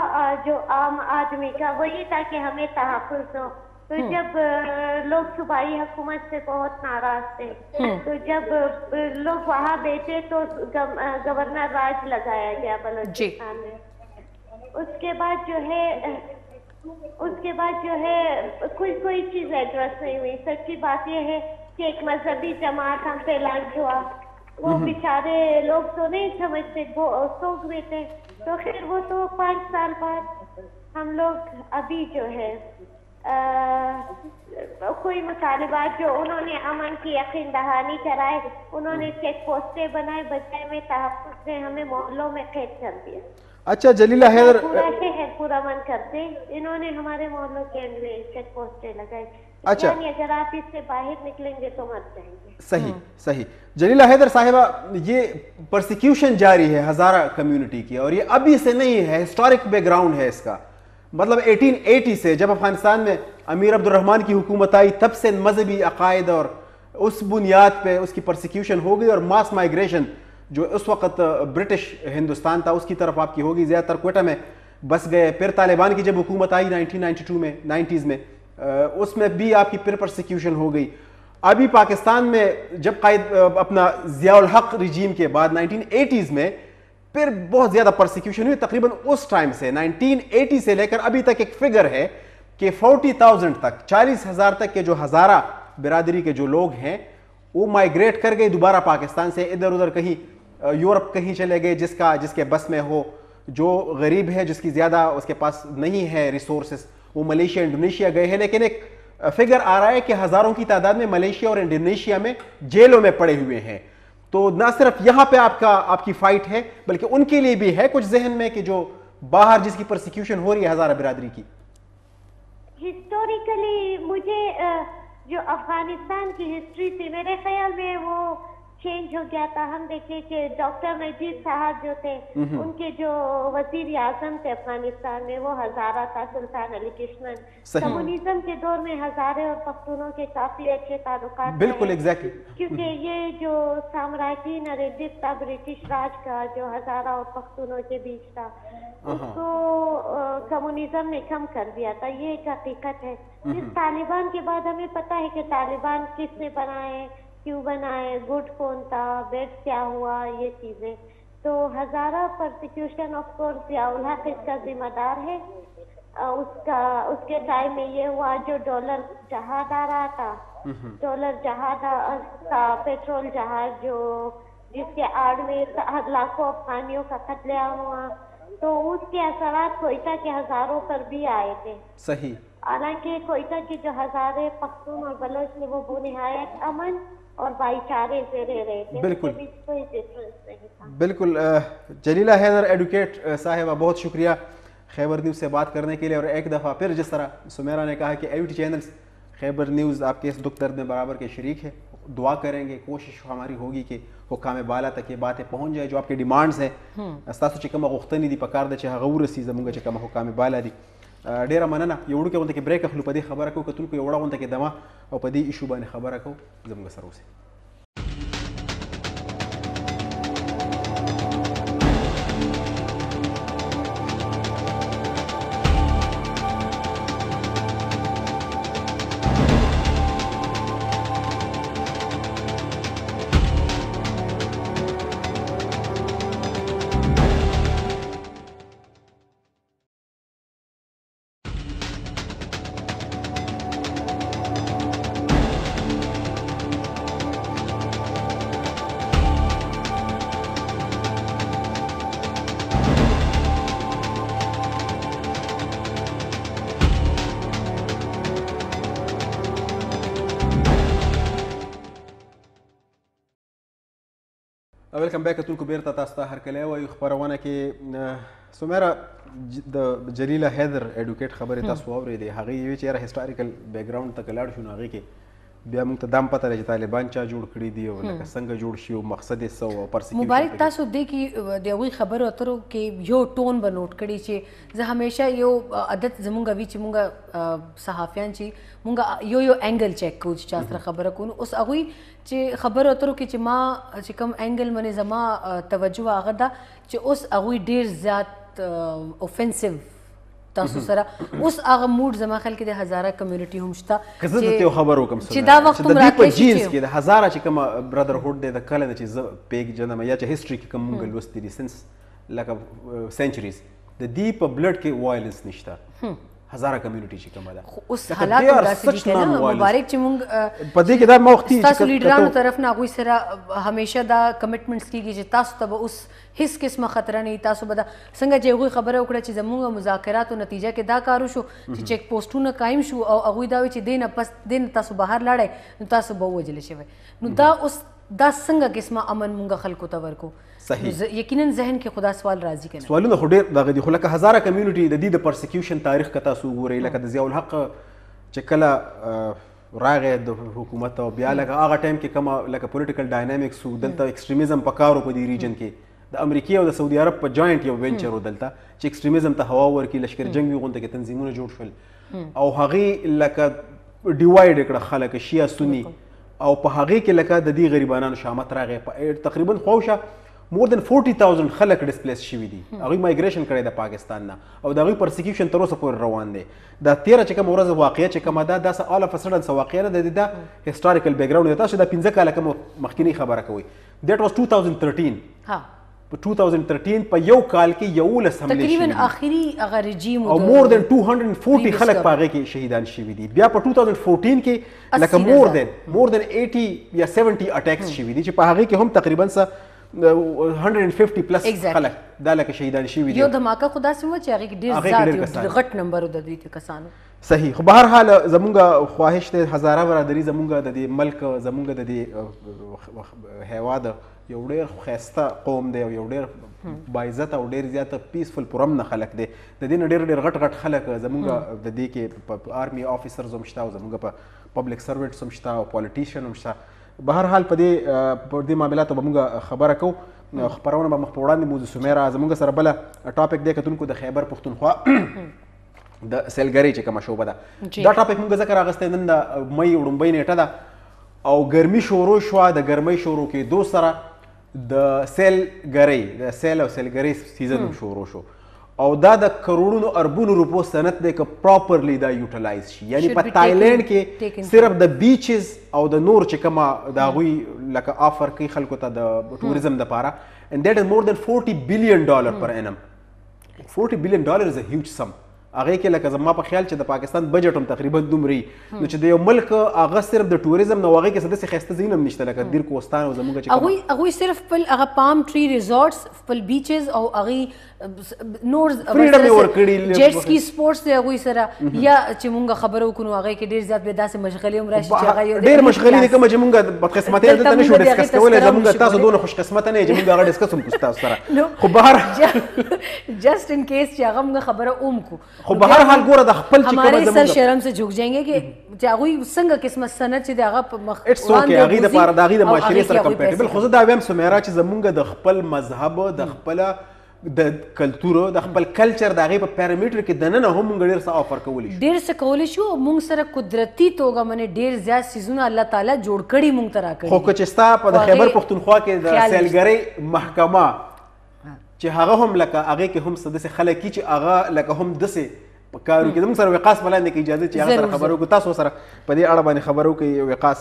जो आम आदमी का, वो ये था कि हमें तहफ़्फ़ुज़ हो। तो जब लोग सूबाई हुकूमत से बहुत नाराज थे, तो जब लोग वहाँ बैठे तो गवर्नर राज लगाया गया बलोचिस्तान में। उसके बाद जो है कोई कोई चीज़ एड्रेस नहीं हुई। सच्ची बात यह है कि एक मजहबी जमात हम पे लॉन्च हुआ, वो बेचारे लोग तो नहीं समझते, वो सोग में थे। तो फिर वो तो 5 साल बाद हम लोग अभी जो है कोई मुतालिबात जो उन्होंने अमन की यकीन दहानी कराए, उन्होंने चेक पोस्टें बनाए, बजाय में तहफ़्फ़ुज़ ने हमें मोहल्लों में कैद कर दिया। अच्छा जलीला हैदर, पूरा शहर पूरा मन करते, इन्होंने हमारे मोहल्लों के अंदर चेक पोस्टें लगाए। अच्छा, यानी अगर आप इससे बाहर निकलेंगे तो मर जाएंगे। सही सही। जलीला हैदर साहिबा, ये परसिक्यूशन जारी है हज़ारा कम्युनिटी की, और ये अभी से नहीं है, हिस्टोरिक बैकग्राउंड है इसका। मतलब 1880 से जब अफगानिस्तान में अमीर अब्दुलरहमान की हुकूमत आई, तब से मजहबी अकायद और उस बुनियाद पे उसकी परसिक्यूशन हो गई, और मास माइग्रेशन जो उस वक्त ब्रिटिश हिंदुस्तान था उसकी तरफ आपकी होगी, ज़्यादातर क्वेटा में बस गए। फिर तालिबान की जब हुकूमत आई 1992 में, 90s में, उसमें भी आपकी फिर परसिक्यूशन हो गई। अभी पाकिस्तान में जब कायद अपना ज़ियाउल हक रिजीम के बाद 1980s में फिर बहुत ज़्यादा परसिक्यूशन हुई। तकरीबन उस टाइम से 1980 से लेकर अभी तक एक फिगर है कि 40,000 तक, 40,000 तक के जो हज़ारा बिरादरी के जो लोग हैं वो माइग्रेट कर गए दोबारा पाकिस्तान से इधर उधर कहीं यूरोप कहीं चले गए, जिसका जिसके बस में हो। जो गरीब है, जिसकी ज़्यादा उसके पास नहीं है रिसोर्सेस, वो मलेशिया इंडोनेशिया गए हैं। लेकिन एक फिगर आ रहा है कि हज़ारों की तादाद में मलेशिया और इंडोनेशिया में जेलों में पड़े हुए हैं। तो ना सिर्फ यहाँ पे आपका आपकी फाइट है, बल्कि उनके लिए भी है कुछ जहन में कि जो बाहर जिसकी प्रोसिक्यूशन हो रही है हज़ारा बिरादरी की। हिस्टोरिकली मुझे जो अफगानिस्तान की हिस्ट्री थी, मेरे ख्याल में वो चेंज हो गया था। हम देखे कि डॉक्टर नजीब साहब जो थे, उनके जो वजीर आजम थे अफगानिस्तान में, वो हज़ारा था, सुल्तान अली कृष्णन। कम्युनिज्म के दौर में हज़ारे और पख्तूनों के काफी अच्छे ताल्लुकात। बिल्कुल एग्जैक्टली, क्योंकि ये जो साम्राज्य नरेटिव था ब्रिटिश राज का, जो हज़ारा और पख्तूनों के बीच था, उसको कम्युनिज्म ने कम कर दिया था। ये एक हकीकत है। इस तालिबान के बाद हमें पता है कि तालिबान किसने बनाए, क्यों बनाए, गुड कौन था, बेड क्या हुआ, ये चीज़ें। तो Hazara persecution of course Ziaul Haq इसका जिम्मेदार है। उसका उसके टाइम में ये हुआ, जो डॉलर जहाज आ रहा था, डॉलर जहाज का पेट्रोल जहाज जो जिसके आड़ में लाखों अफगानियों का कत्लेआम हुआ, तो उसके असरात कोयटा के हज़ारों पर भी आए थे। सही। हालांकि कोयटा के जो हज़ारे पख्तून और बलोच थे, वो निहायत अमन और भाईचारे से रह रहे थे। बिल्कुल, कोई डिफरेंस नहीं था। बिल्कुल। जलीला हैदर एडवोकेट साहिबा, बहुत शुक्रिया खैबर न्यूज़ से बात करने के लिए। और एक दफ़ा फिर जिस तरह सुमेरा ने कहा कि एवीटी चैनल्स खैबर न्यूज़ आपके इस दुख दर्द में बराबर के शरीक है। दुआ करेंगे, कोशिश हमारी होगी कि हुक्काम बाला तक ये बातें पहुँच जाए जो आपके डिमांड्स हैं। ستاسو چې کومه غوښتنې دي پکار ده چې هغه ورسي زمونږ چې کومه حکام بالا دي. ډیره مننه. یو وړوکی غونډه کې بریک اخلو، په دې خبره کوو، کتونکو یو وړه غونډه کې دمه او په دې ایشو باندې خبره کوو. زموږ سره اوسئ. ویلکم بیک کتونکو، بیرته تاسو ته هرکلی وایو خپرونه کې. سمیره، د جلیله حیدر ایډوکیټ خبرې تاسو واورېدې. هغې وی چې یاره هیسټوریکل بیکګراوند ته که لاړ شو نو هغې کې بیا موږ ته دا هم پته ده چې طالبان چا جوړ کړي دي او لکه څنګه جوړ شي او مقصد یې څه و. پرسیکیوشن مبارک، تاسو دې کې د هغوی خبرو اترو کې یو ټون به نوټ کړي چې زه همیشه یو عادت زمونږ وي چې مونږ صحافیان چې مونږ یو یو انګل چیک کوو چې چا سره خبره کوو. اوس هغوی چې خبرو اترو کې چې ما چې کوم انګل باندې زما توجه هغه ده چې اوس هغوی ډېر زیات اوفنسیو تاسو سره اوس هغه موډ زما خیال کې د هزاره کمیونټي هم شته. که زه درته یو خبر وکړم چې دا وخت هم راتلی شي جینز کې د هزاره چې کومه برادرهوډ دی د کله نه چې زه پېژنم یا چې هیسټري کې کوم مونږ لوستي دي سنس لکه سنچریز، د دې په بلډ کې وایلنس نشته. هزاره کمیونټي چې کومه ده، خو اوس حالات هم داسې دي که نه مبارک چې مونږ په دې کې دا موخت ستاسو لیډرانو طرف نه هغوی سره همیشه دا کمټمنټس کېږي چې تاسو ته به اوس هیڅ قسمه خطره نه وي. تاسو به دا څنګه چې هغوی خبره وکړه چې زموږ مذاکراتو نتیجه کې دا کار وشو چې چیک پوسټونه قایم شو او هغوی دا وایي چې دې نه پس دې نه تاسو بهر لاړئ نو تاسو به ووژل شوی. نو دا اوس دا څنګه قسمه امن مونږ خلکو ته ورکو؟ صحیح، یقینا ذهن کې خدا سوال راځي کنه. سوالونه خو ډېر دغه دي، خو لکه هزاره کمیونټي د دې د پرسیکیوشن تاریخ که تاسو وګورئ، لکه د ضیاءالحق چې کله راغی د حکومت او بیا لکه هغه ټایم کې کومه لکه پولیټیکل ډاینامیکس و، دلته اکستریمیزم پکار و په دې ریجن کې، د امریکې او د سعودي عرب په جاینټ یو وینچر و دلته چې اکستریمیزم ته هوا ورکړي، لشکر جنګ وي غونډه کې تنظیمونه جوړ شول او هغې لکه ډیوایډ کړه خلک شیعه سني، او په هغې کې لکه د دې غریبانانو شامت راغی. په تقریبا خواوشا مور دن 40,000 خلک ډیسپلیس شوي دي، هغوی مایګریشن کړی د پاکستان نه او د هغوی پرسیکیوشن تر اوسه پورې روان دی. دا تېره چې کومه ورځ واقعه چې کومه ده، دا څه آل اف سډن څه واقعه نه ده، دا هیسټوریکل بیکګراوند دی. تاسو دا 5 کاله کومه مخکینۍ خبره کوئ، دیټ واز 2013. ها، په 2013 په یو کال کې 11 حملې شوي، تقریبا آخري هغه رژیم، او more than 240 خلک په هغې کې شهیدان شوي دي. بیا په 2014 کې لکه more than 80 یا 70 attacks شوي دي، چې په هغې کې هم تقریبا څه 150 plus خلک دا لکه شهیدان شوي دي. یو دھماکه خو داسې و چې هغې کې ډېر زیات غټ نمبر و د دوی کسانو. صحیح. خو بهر حال زمونږ خواهش دی، هزاره برادري زمونږ د دې ملک، زمونږ د دې هیواد یو ډېر ښایسته قوم دی او یو ډېر باعزته او ډېر زیات peaceful، پرامنه خلک دی. د دې نه ډېر ډېر غټ غټ خلک زمونږ د دې کې په army officers هم شته او زمونږ په public servants هم شته او politician هم شته. بهر حال په دې معاملاتو به مونږ خبره کوو، خپرونه به مخ په وړاندې موضوع. سمیرا، زمونږ سره بله topic دی کتونکو، د خیبر پښتونخوا د سیلګرۍ چې کومه شعبه ده. دا topic مونږ ځکه راغستی، نن د مئی وړومبۍ نیټه ده او ګرمي شروع شوه. د ګرمۍ شروع کېدو سره د سیلګرۍ، د سیل او سیلګرۍ season هم شروع شو، او دا د کروڑونو اربونو روپو صنعت دی که properly دا utilize شي. یعنی په تایلند کې صرف د beaches او د نور چې کومه د هغوی لکه offer کوي خلکو ته د tourism دپاره، and that is more than 40 billion dollar per annum. 40 billion dollar is a huge sum. هغې کې لکه زما په خیال چې د پاکستان بجټ هم تقریبا دومره وي. نو چې د یو ملک هغه صرف د tourism نو هغې کې څه داسې ښایسته ځایونه هم نشته لکه دیر کوهستان او زموږ چې هغوی صرف خپل هغه palm tree resorts، خپل beaches او هغوی نور freedom یې ورکړي، jet ski sports دی هغوی سره، یا چې مونږ خبره وکړو نو هغې کې ډېر زیات بیا داسې مشغلې هم راشي چې هغه یو ډېر مشغلې دي کومه چې مونږ بدقسمتۍ دلته نه شو discuss کولی. زموږ تاسو دونه خوشقسمته نه یې چې مونږ هغه discuss هم کړو ستاسو سره، خو بهر just in case چې هغه مونږ خبره هم کړو. خو بهر حال ګوره د خپل چې ہمارے سر شرم سے جھک جائیں گے چې هغوی څنګه قسمه صنعت چې د هغه په مخ it's okay، هغې دپاره د هغې د معاشرې سره compatible. خو زه دا وایم سمیرا چې زمونږ د خپل مذهب، د خپل د کلتور، د خپل culture، د هغې په parameter کې دننه هم مونږ ډېر څه offer کولی شو، ډېر څه کولی شو. او مونږ سره قدرتي توګه منې ډېر زیات څیزونه الله تعالی جوړ کړي، مونږ ته راکړي. خو که چې ستا په د خیبر پښتونخوا کې د سیلګرۍ محکمه چې هغه هم لکه هغې کې هم څه داسې خلک دي چې هغه لکه هم داسې په کارو کې. زموږ سره وقاص په لاندې کې اجازه چې هغه سره خبرې وکړو، تاسو سره په دې اړه باندې خبرې وکړئ. وقاص،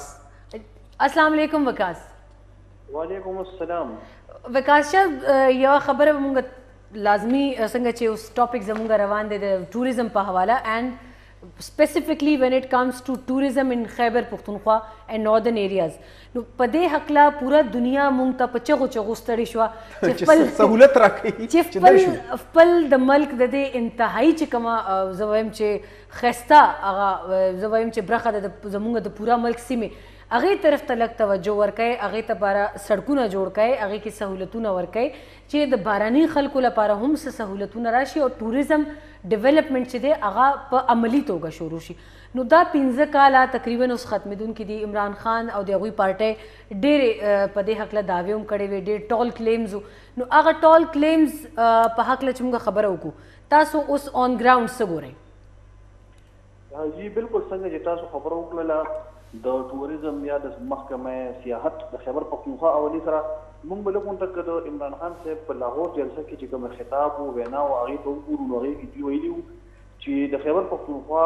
السلام علیکم وقاص. وعلیکم السلام. وقاص صاحب، یوه خبره به مونږ لازمي، څنګه چې اوس topic زمونږ روان دی د tourism په حواله، and specifically when it comes to tourism in Khyber Pakhtunkhwa and northern areas، نو په دې هکله پوره دنیا مونږ ته په چغو چغو ستړې شوه چې خپل سهولت راکوي، چې خپل خپل د ملک د دې انتهایی چې کومه زه وایم چې ښایسته هغه زه وایم چې برخه ده زمونږ د پوره ملک سیمې، هغې طرف ته لږ توجه ورکړئ، هغې ته لپاره سړکونه جوړ کړئ، هغې کې سهولتونه ورکړئ چې د باراني خلکو لپاره هم څه سهولتونه راشي او tourism development چې دی هغه په عملي توګه شروع شي. نو دا 5 کاله تقریبا اوس ختمېدونکي دي. عمران خان او د هغوی پارټۍ ډېرې په دې هکله دعوې هم کړې وې، ډېر tall claims. نو هغه tall claims په هکله چې موږ خبره وکړو، تاسو اوس on ground څه ګورئ؟ جی بالکل، څنګه چې تاسو خبره وکړله د tourism یا د محکمه سیاحت د خیبر پښتونخوا حوالې سره، مونږ به لږ غونډه که د عمران خان صاحب په لاهور جلسه کې چې کوم خطاب و وینا و هغې ته وګورو، نو هغې کې دوی ویلي وو چې د خیبر پښتونخوا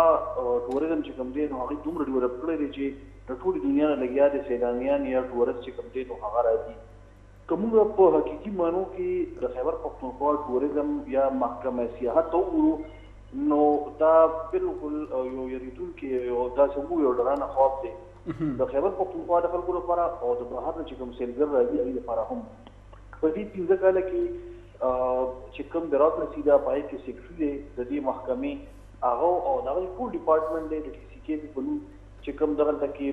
tourism چې کوم دی نو هغې دومره develop کړی دی چې د ټولې دنیا نه لګیا دی سیلانیان یا tourist چې کوم دی نو هغه راځي. که موږ په حقیقي معنو کې د خیبر پښتونخوا tourism یا محکمه سیاحت ته وګورو نو دا بالکل یو یریدونکی، یو داسې وو یو ډرانه خواب دی د خیبر پښتونخوا د خلکو لپاره او د بهر نه چې کوم سیلګر راځي هغوی لپاره هم. په دې 5 کاله کې چې کوم bureaucracy ده، په هغې کې secretary دی د دې محکمې هغه او د هغې ټول department دی د ټي سي کې پي په نوم چې کوم دغلته کې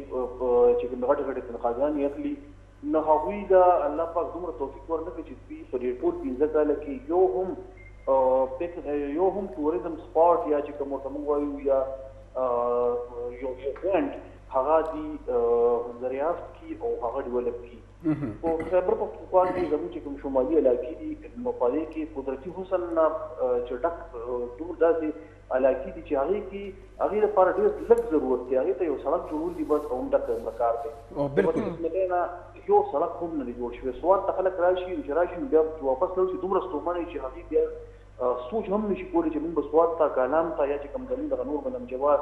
چې کوم غټې غټې تنخواګانې اخلي، نو هغوی دا الله پاک دومره توفیق ورنه کړ چې دوی په دې ټول 5 کاله کې یو هم tourism spot یا چې کوم ورته موږ وایو یا یو event هغه دی دریافت کی او هغه develop کی. په خیبر پښتونخوا کې زموږ چې کوم شمالي علاقې دي نو په دې کې قدرتي حسن نه چې ډک دور داسې علاقې دي چې هغې کې هغې لپاره ډېر لږ ضرورت دی، هغې ته یو سړک جوړول دي بس او هم دغه کار دی. بالکل نه یو سړک هم نه دی جوړ شوی. سوات ته خلک راشي، چې راشي نو بیا چې واپس لاړ شي دومره ستومانه چې هغې بیا سوچ هم نشي کولی چې موږ به سوات ته، کالام ته یا چې کوم زموږ دغه نور بلم جوار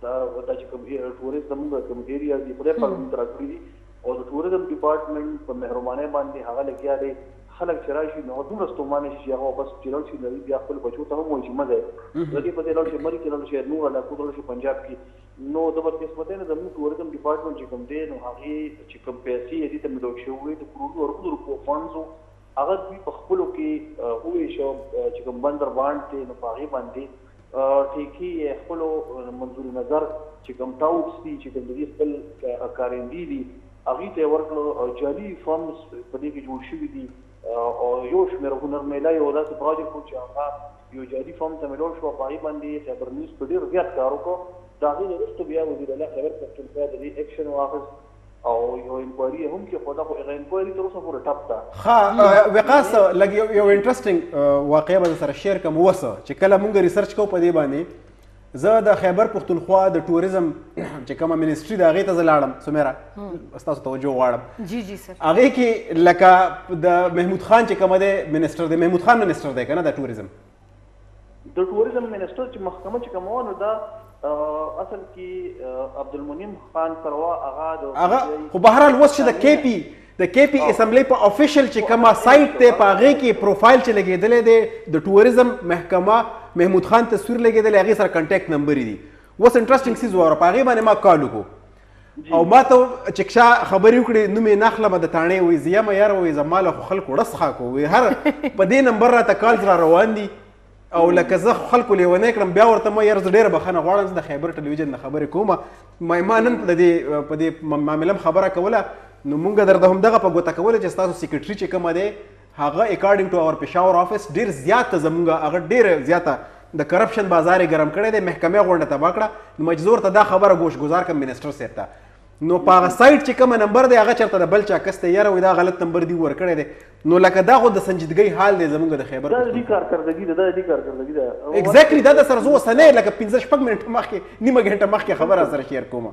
دا چې کوم tourist زموږ کوم area دي خدای پاک موږ ته راکړي دي، او د tourism department په مهربانۍ باندې هغه لګیا دی خلک چې راشي نو دومره ستومانه شي چې هغه واپس چې لاړ شي، نو بیا خپل بچو ته هم وایي چې مه ځئ، د دې په ځای لاړ شي مري کې، لاړ شي نور علاقو ته، لاړ شي پنجاب کې. نو د بدقسمتۍ نه زموږ ټوریزم ډپارټمنټ چې کوم دی، نو هغې چې کوم پیسې دې ته ملو شوې، د کروړونو اربونو روپو فنډز، هغه دوی په خپلو کې وویشو. چې کوم بندر بانډ دی، نو په هغې باندې ټیکې یې خپلو منظور نظر چې کوم ټاوټس دي، چې کوم د دې خپل کارندې دي، هغې ته یې ورکړو. جعلي فنډز په دې کې جوړ شوي دي، او یو شمېر هنر میله یو داسې پروجیکټ و چې هغه یو جعلي فارم ته ملو شو. په هغې باندې خیبر نیوز په ډېر زیات کار وکړو. د هغې نه وروسته بیا وزیر اعلی خیبر پښتونخوا د دې اکشن واخیست او یو انکوایري یې هم کېښوده، خو هغه انکوایري تر اوسه پورې ټپ ده. ښه وقاص، لږ یو انټرسټینګ واقعه به سره شیر کوم. اوس چې کله مونږ ریسرچ کوو په دې باندې، زه د خیبر پښتونخوا د ټوریزم چې کومه منسټري ده، هغې ته زه لاړم. سمیرا، ستاسو توجه غواړم. جی جی سر. هغې کې لکه د محمود خان چې کومه دی منسټر دی، محمود خان منسټر دی که نه د ټوریزم؟ د ټوریزم منسټر چې محکمه چې کومه، نو دا اصل کې عبدالمنیم خان سروا هغه د هغه. خو بهرحال اوس چې د کې پي اسمبلی په افیشل چې کومه سایت دی، په هغې کې پروفایل چې لګېدلی دی، د ټوریزم محکمه محمود خان تصویر لګېدلی، هغې سره کنټیکټ نمبر دي. اوس انټرسټینګ څیز وره، په هغې باندې ما کال وکړو او ما ته چې چا خبرې وکړې، نوم یې نه اخلم، د تاڼې، وایي زه یم یاره، وایي زما له خو خلکو ړس خاکو، وایي هر په دې نمبر راته کالز را روان دي او لکه زه خلکو لیونی کړم. بیا ورته ما یاره زه ډېره بخښنه غواړم، زه د خیبر ټلویزیون نه خبرې کوم، ما نن د دې په دې معامله خبره کوله، نو مونږ درته هم دغه په ګوته کوله چې ستاسو سیکرټري چې کومه دی، هغه اکارډینګ ټو اور پېښور آفس ډېر زیات زمونږ هغه ډېر زیاته د کرپشن بازار یې ګرم کړی دی، محکمې غونډه تباه کړه. نو مجبور ته دا خبره ګوش ګزار کوم منسټر صاحب ته. نو په هغه سایت چې کوم نمبر دی، هغه چېرته د بل چا کس دی، یاره وایي دا غلط نمبر دی ورکړی دی. نو لکه دا خو د سنجیدګۍ حال دی زمونږ د خیبر. دا د دې کارکردګي ده، دا د دې کارکردګي ده. ایگزیکټلی، دا د سره زه اوسنی لکه 5 شپږ منټه مخکې، نیمه ګنټه مخکې خبره سره شیر کوم.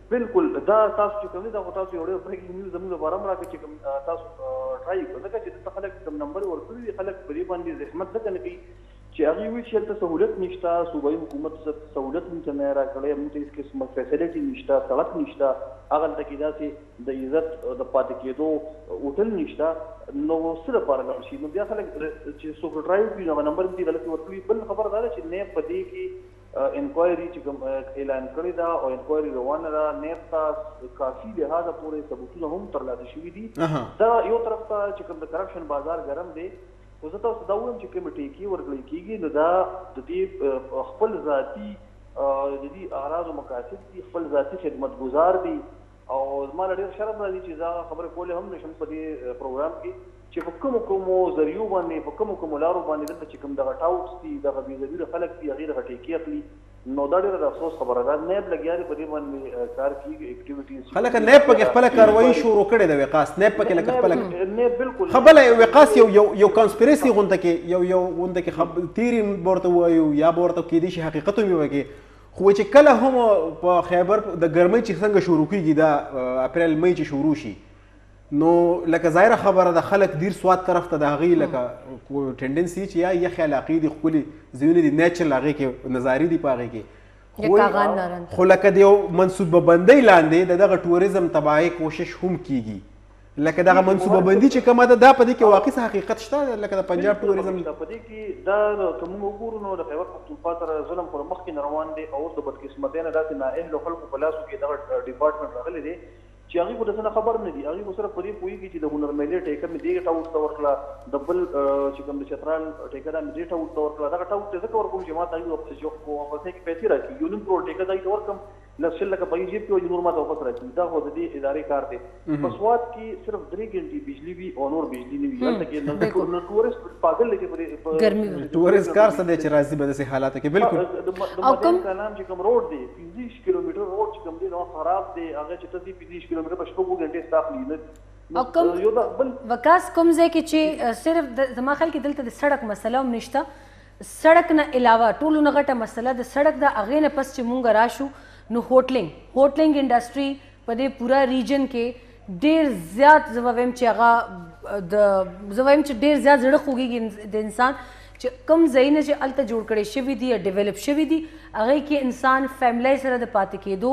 بالکل، دا تاسو چې کوم دی، دا خو تاسو یو ډېر بریکینګ نیوز زموږ لپاره هم راکړه چې کوم تاسو ټرای کړو، ځکه چې دلته خلک کوم نمبر ورکړي دي، خلک په دې باندې زحمت ځکه نه کوي چې هغوی وایي چې هلته سهولت نشته، صوبایي حکومت سهولت موږ ته نه راکړی، موږ ته هېڅ قسمه فیسلټي نشته، سړک نشته، هغلته کې داسې د عزت د پاتې کېدو هوټل نشته، نو څه لپاره لاړ شي؟ نو بیا خلک چې څوک ټرای وکړي، نو هغه نمبر دې غلط ورکړي. بل خبره دا ده چې نیب په دې کې انکوایري چې کوم اعلان کړې ده او انکوایري روانه ده، نیب ته کافي لحاظه پورې ثبوتونه هم ترلاسه شوي دي. دا یو طرف ته چې کوم د کرپشن بازار ګرم دی، خو زه تاسو ته دا وایم چې کومې ټیکې ورکړل کېږي، نو دا د دې خپل ذاتي د دې اغراض او مقاصد دي، خپل ذاتي خدمتګزار دي. او زما له ډېر شرم راځي چې زه هغه خبرې کولی هم نشم په دې پروګرام کې چې په کومو کومو ذریعو باندې، په کومو کومو لارو باندې دلته چې کوم دغه ټاوټس دي، دغه بې ضمیره خلک دي، هغې دغه ټیکې اخلي. نو دا ډېره د افسوس خبره ده. نیب لګیا دی، په دې باندې کار کیږي، اکټیویټیز. خلک نیب پکې خپله کاروایی شروع کړې ده. وقاص، نیب پکې لکه خپله نیب بالکل. خبله وقاص، یو کانسپیرسي غونډه کې یو غونډه کې تیری ورته وایو یا به ورته کېدای شي حقیقت هم وي پکې، خو چې کله هم په خیبر د ګرمۍ چې څنګه شروع کیږي، دا اپریل مئی چې شروع شي، نو لکه ظاهره خبره ده خلک دیر سوات طرف ته د هغې لکه ټینډنسي چې یا یخې علاقې دي، ښکلي ځایونه دي، نیچرل هغې کې نظارې دي په هغې کې، خو لکه د یو منصوبه بندۍ لاندې د دغه ټوریزم تباهۍ کوشش هم کیږي. لکه دغه منصوبه بندي چې کومه ده، دا په دې کې واقعي څه حقیقت شته لکه د پنجاب ټوریزم؟ په دې کې دا که موږ وګورو، نو د خیبر پښتونخوا سره ظلم خو مخکې نه روان دی، او اوس د بدقسمتۍ نه داسې نااهلو خلکو په لاسو کې دغه ډپارټمنټ راغلی دی چې هغوی خو د څه نه خبر نه دي. هغوی خو صرف په دې پوهېږي چې د هنر میلې ټیکه مې دې ټاوټ ته ورکړه، د بل چې کوم د چترال ټیکه ده مې دې ټاوټ ته ورکړه، دغه ټاوټ ته ځکه ورکوم چې ما ته هغوی واپسې کې پیسې راکړي، 1.5 کروړ ټیکه ځای ته ورکړم، 10 20 لکه په جیب کې وي، نور ما ته واپس راکړي. دا خو د دې ادارې کار دی. په سوات کې صرف 3 ګنټې بجلی وي او نور بجلی نه وي هلته کې، نو ټورست پاګل دی چې په ګرمي ټورست کار څه دی چې راځي به داسې حالاتو کې. بالکل. او کوم کلام چې کوم روډ دی، 25 کیلومتر روډ چې کوم دی، نو خراب دی، هغه چې ته 25 کیلومتر په شپږو ګنټې ستا اخلي. او کوم وکاس کوم ځای کې چې صرف زما خیال کې دلته د سړک مسله هم نشته، سړک نه علاوه ټولو نه غټه مسله د سړک د هغې نه پس چې مونږ راشو، نو هوټلینګ انډسټري په دې پورا ریجن کې ډیر زیات، زه وایم چې هغه د زه وایم چې ډیر زیات زړه خوږېږي د انسان چې کوم ځایونه چې هلته جوړ کړی شوي دي یا ډیولپ شوي دي، هغې کې انسان فیملی سره د پاتې کېدو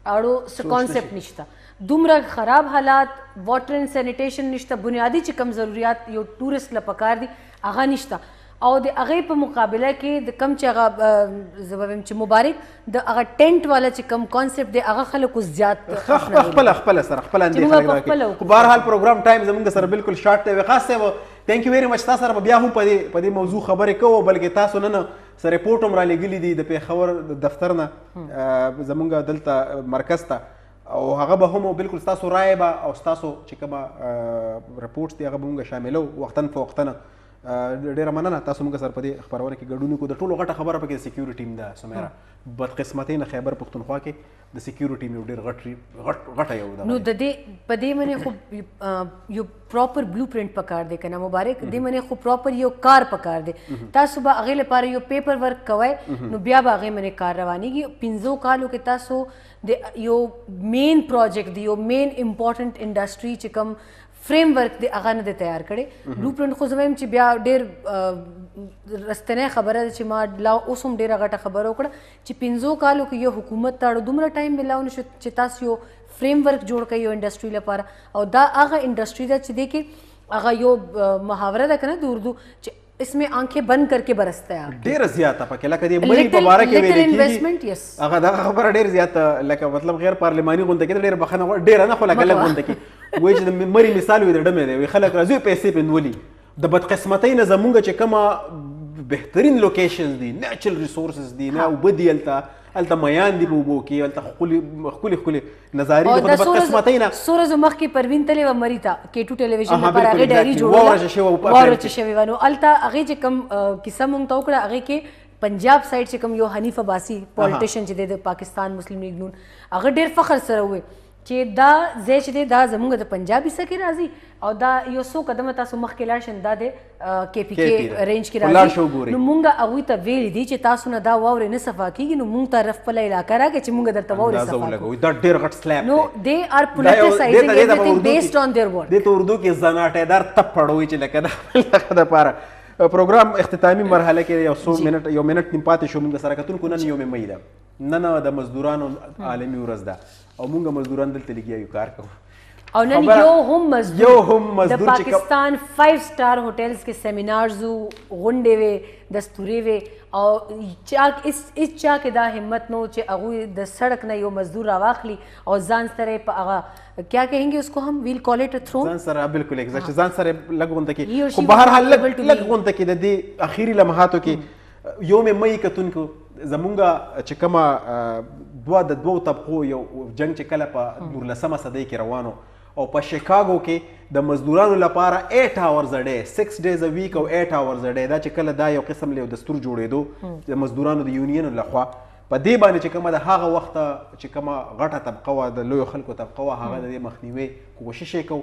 اړو څه کانسپټ نشته. دومره خراب حالات، واټر اینډ سانیټیشن نشته، بنیادي چې کوم ضروریات یو ټورست له پکار دي هغه نشته. او د هغې په مقابله کې د کم چې هغه زه به وایم چې مبارک د هغه ټینټ والا چې کوم کانسپټ دی هغه خلکو زیات خپله خپله سره خپله اندېښنه راکړي. خو بهرحال پروګرام ټایم زموږ سره بالکل شارټ دی. وقاص صاحب thank you very much، تاسو سره به بیا هم په دې موضوع خبرې کوو، بلکې تاسو نن سره رپورټ هم رالیږلي دي د پېښور د دفتر نه زموږ دلته مرکز ته، او هغه به هم بالکل ستاسو رایه به او ستاسو چې کومه رپورټس دي هغه به موږ شاملو وقتاً فوقتاً. ډېره مننه تاسو موږ سره په دې خپرونه کې ګډون وکړو. د ټولو غټه خبره پکې د سکیورټي ټیم ده سمیرا، بدقسمتۍ نه خیبر پښتونخوا کې د سکیورټي ټیم یو ډېر غټ غټه یو ده. نو د دې په دې منې خو یو پراپر بلو پرنټ پکار دی که نه مبارک، دې منې خو پراپر یو کار پکار دی. تاسو به هغې لپاره یو پیپر ورک کوئ نو بیا به هغې منې کار روانېږي. 5 کالو کې تاسو د یو مین پروجیکټ دی، یو مین امپورټنټ انډسټري چې کوم فریم ورک دی هغه نه دی تیار کړی. بلو پرنټ خو زه وایم چې بیا ډېر رستنی خبره ده چې ما لا اوس هم ډېره غټه خبره وکړه چې 5 کالو کې یو حکومت ته اړو دومره ټایم ملاو نه شو چې تاسو یو فریم ورک جوړ کړئ یو انډسټري لپاره. او دا هغه انډسټري ده چې دې کې هغه یو محاوره ده که نه د اردو چې اس میں آنکھیں بند کر کے برستا ہے. ډېره زیاته پکې لکه دې مری په باره کې ویل کېږي هغه دغه خبره ډېر زیاته لکه مطلب غیر پارلماني غونډه کې ډېره بخښنه غواړم، ډېره نه خو لکه لږ غونډه کې وایي چې د مری مثال وي د ډمې دی، وایي خلک راځي پیسې پې نولي. د بدقسمتۍ نه زمونږ چې کومه بهترین لوکیشنز دي، نیچرل ریسورسز دي، نه اوبه دي هلته، هلته میان دي په اوبو کې، هلته ښکلې ښکلې ښکلې نظارې دي، خو د بدقسمتۍ نه څو ورځې مخکې پروین تلې وه مري ته K2 ټلویزیون لپاره هغې ډایري جوړوله، واوره چې شوې وه. نو هلته هغې چې کوم کیسه مونږ ته وکړه هغې کې پنجاب سایډ چې کوم یو حنیف عباسي پولیټیشن چې دی د پاکستان مسلم لیګ نون، هغه ډېر فخر سره وویل چې دا ځای چې دی دا زمونږ د پنجاب حصه کې راځي او دا یو څو قدمه تاسو مخکې لاړ شئ دا د KPK رینج کې راځي. نو مونږ هغوی ته ویلي دي چې تاسو نه دا واورې نه صفا کېږي، نو مونږ ته خپله علاقه راکړئ چې مونږ درته واورې صفا کړو. دا ډېر غټ سلیپ دی. نو they are politicizing everything based on their work. دې ته اردو کې زناټېدار تپړ وایي چې لکه د لپاره پروګرام اختتامي مرحله کې یو څو منټ یو منټ نیم پاتې شو. موږ سره کتونکو نن یوم مې ده، نن د مزدورانو عالمي ورځ ده او موږ مزدوران دلته لګیا یو کار کوو. او نن یو هم مزدور د پاکستان 5 سټار هوټلز کې سیمینارز غونډې وې، دستورې وې، او هیڅ چا کې دا همت نه و چې هغوی د سړک نه یو مزدور راواخلي او ځان سره په هغه کیا کہیں گے اس کو هم ویل کال اٹ ا تھرون، ځان سره بالکل ایگزیکټ ځان سره لږ غونډه کې. خو بهرحال لږ غونډه کې د دې اخیري لمحاتو کې یوم مې کتونکو زمونږ چې کومه د دوو طبقو یو جنګ چې کله په 19مه صدۍ کې روانو او په شیکاګو کې د مزدورانو لپاره 8 hours a day، 6 days a week او 8 hours a day، دا چې کله دا یو قسم له یو دستور جوړېدو د مزدورانو د یونین لخوا په دې باندې چې کومه د هغه وخته چې کومه غټه طبقه وه، د لویو خلکو طبقه وه، هغه د دې مخنیوي کوشش یې کو.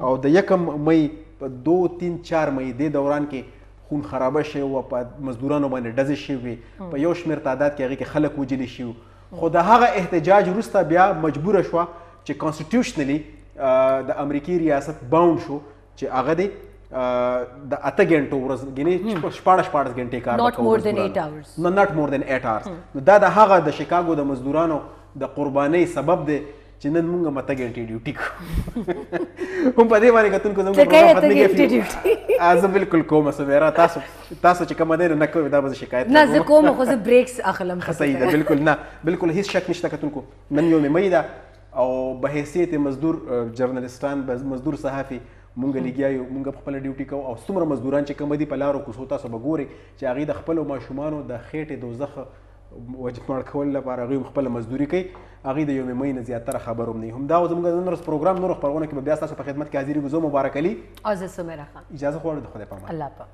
او د 1 مې په 2 3 4 مې دې دوران کې خون خرابه شوی وه، په مزدورانو باندې ډزې شوې وې، په یو شمېر تعداد کې هغې کې خلک وژل شوي. خو د هغه احتجاج وروسته بیا مجبوره شوه چې constitutionally د امریکې ریاست bound شو چې هغه دی د 8 غنټو ورځ ګینه 16 غنټې کار وکړو، not more than 8 hours، no not more than 8 hours. نو دا د هغه د شیکاګو د مزدورانو د قربانۍ سبب دی چې نن مونږ هم 8 غنټې ډیوټي کوو. هم په دې باندې کتونکو زموږ پروګرام ختمېږي. زه بالکل کوم سمیرا، تاسو چې کومه دی نه کوئ دا به زه شکایت نه زه کوم، خو زه بریکس اخلم. ښه صحیح ده، بالکل نه بالکل هیڅ شک نشته کتونکو. نن یوم مې ده او به حیثیت مزدور جرنالستان، مزدور صحافي مونږ لګیا یو، مونږ په خپله ډیوټي کوو. او څومره مزدوران چې کوم دي په لارو کوڅو تاسو به ګورئ چې هغوی د خپلو ماشومانو د خېټې دوزخ وجماړ کولو لپاره هغوی هم خپله مزدوري کوي، هغوی د یومې مې نه زیاتره خبر هم نه وي. همدا و زموږ د نن ورځ پروګرام. نورو خپرونو کې به بیا ستاسو په خدمت کې حاضرېږو. زه مبارک علي او زه سمیرا خان اجازه غواړو. د خدای په امان. الله پاک.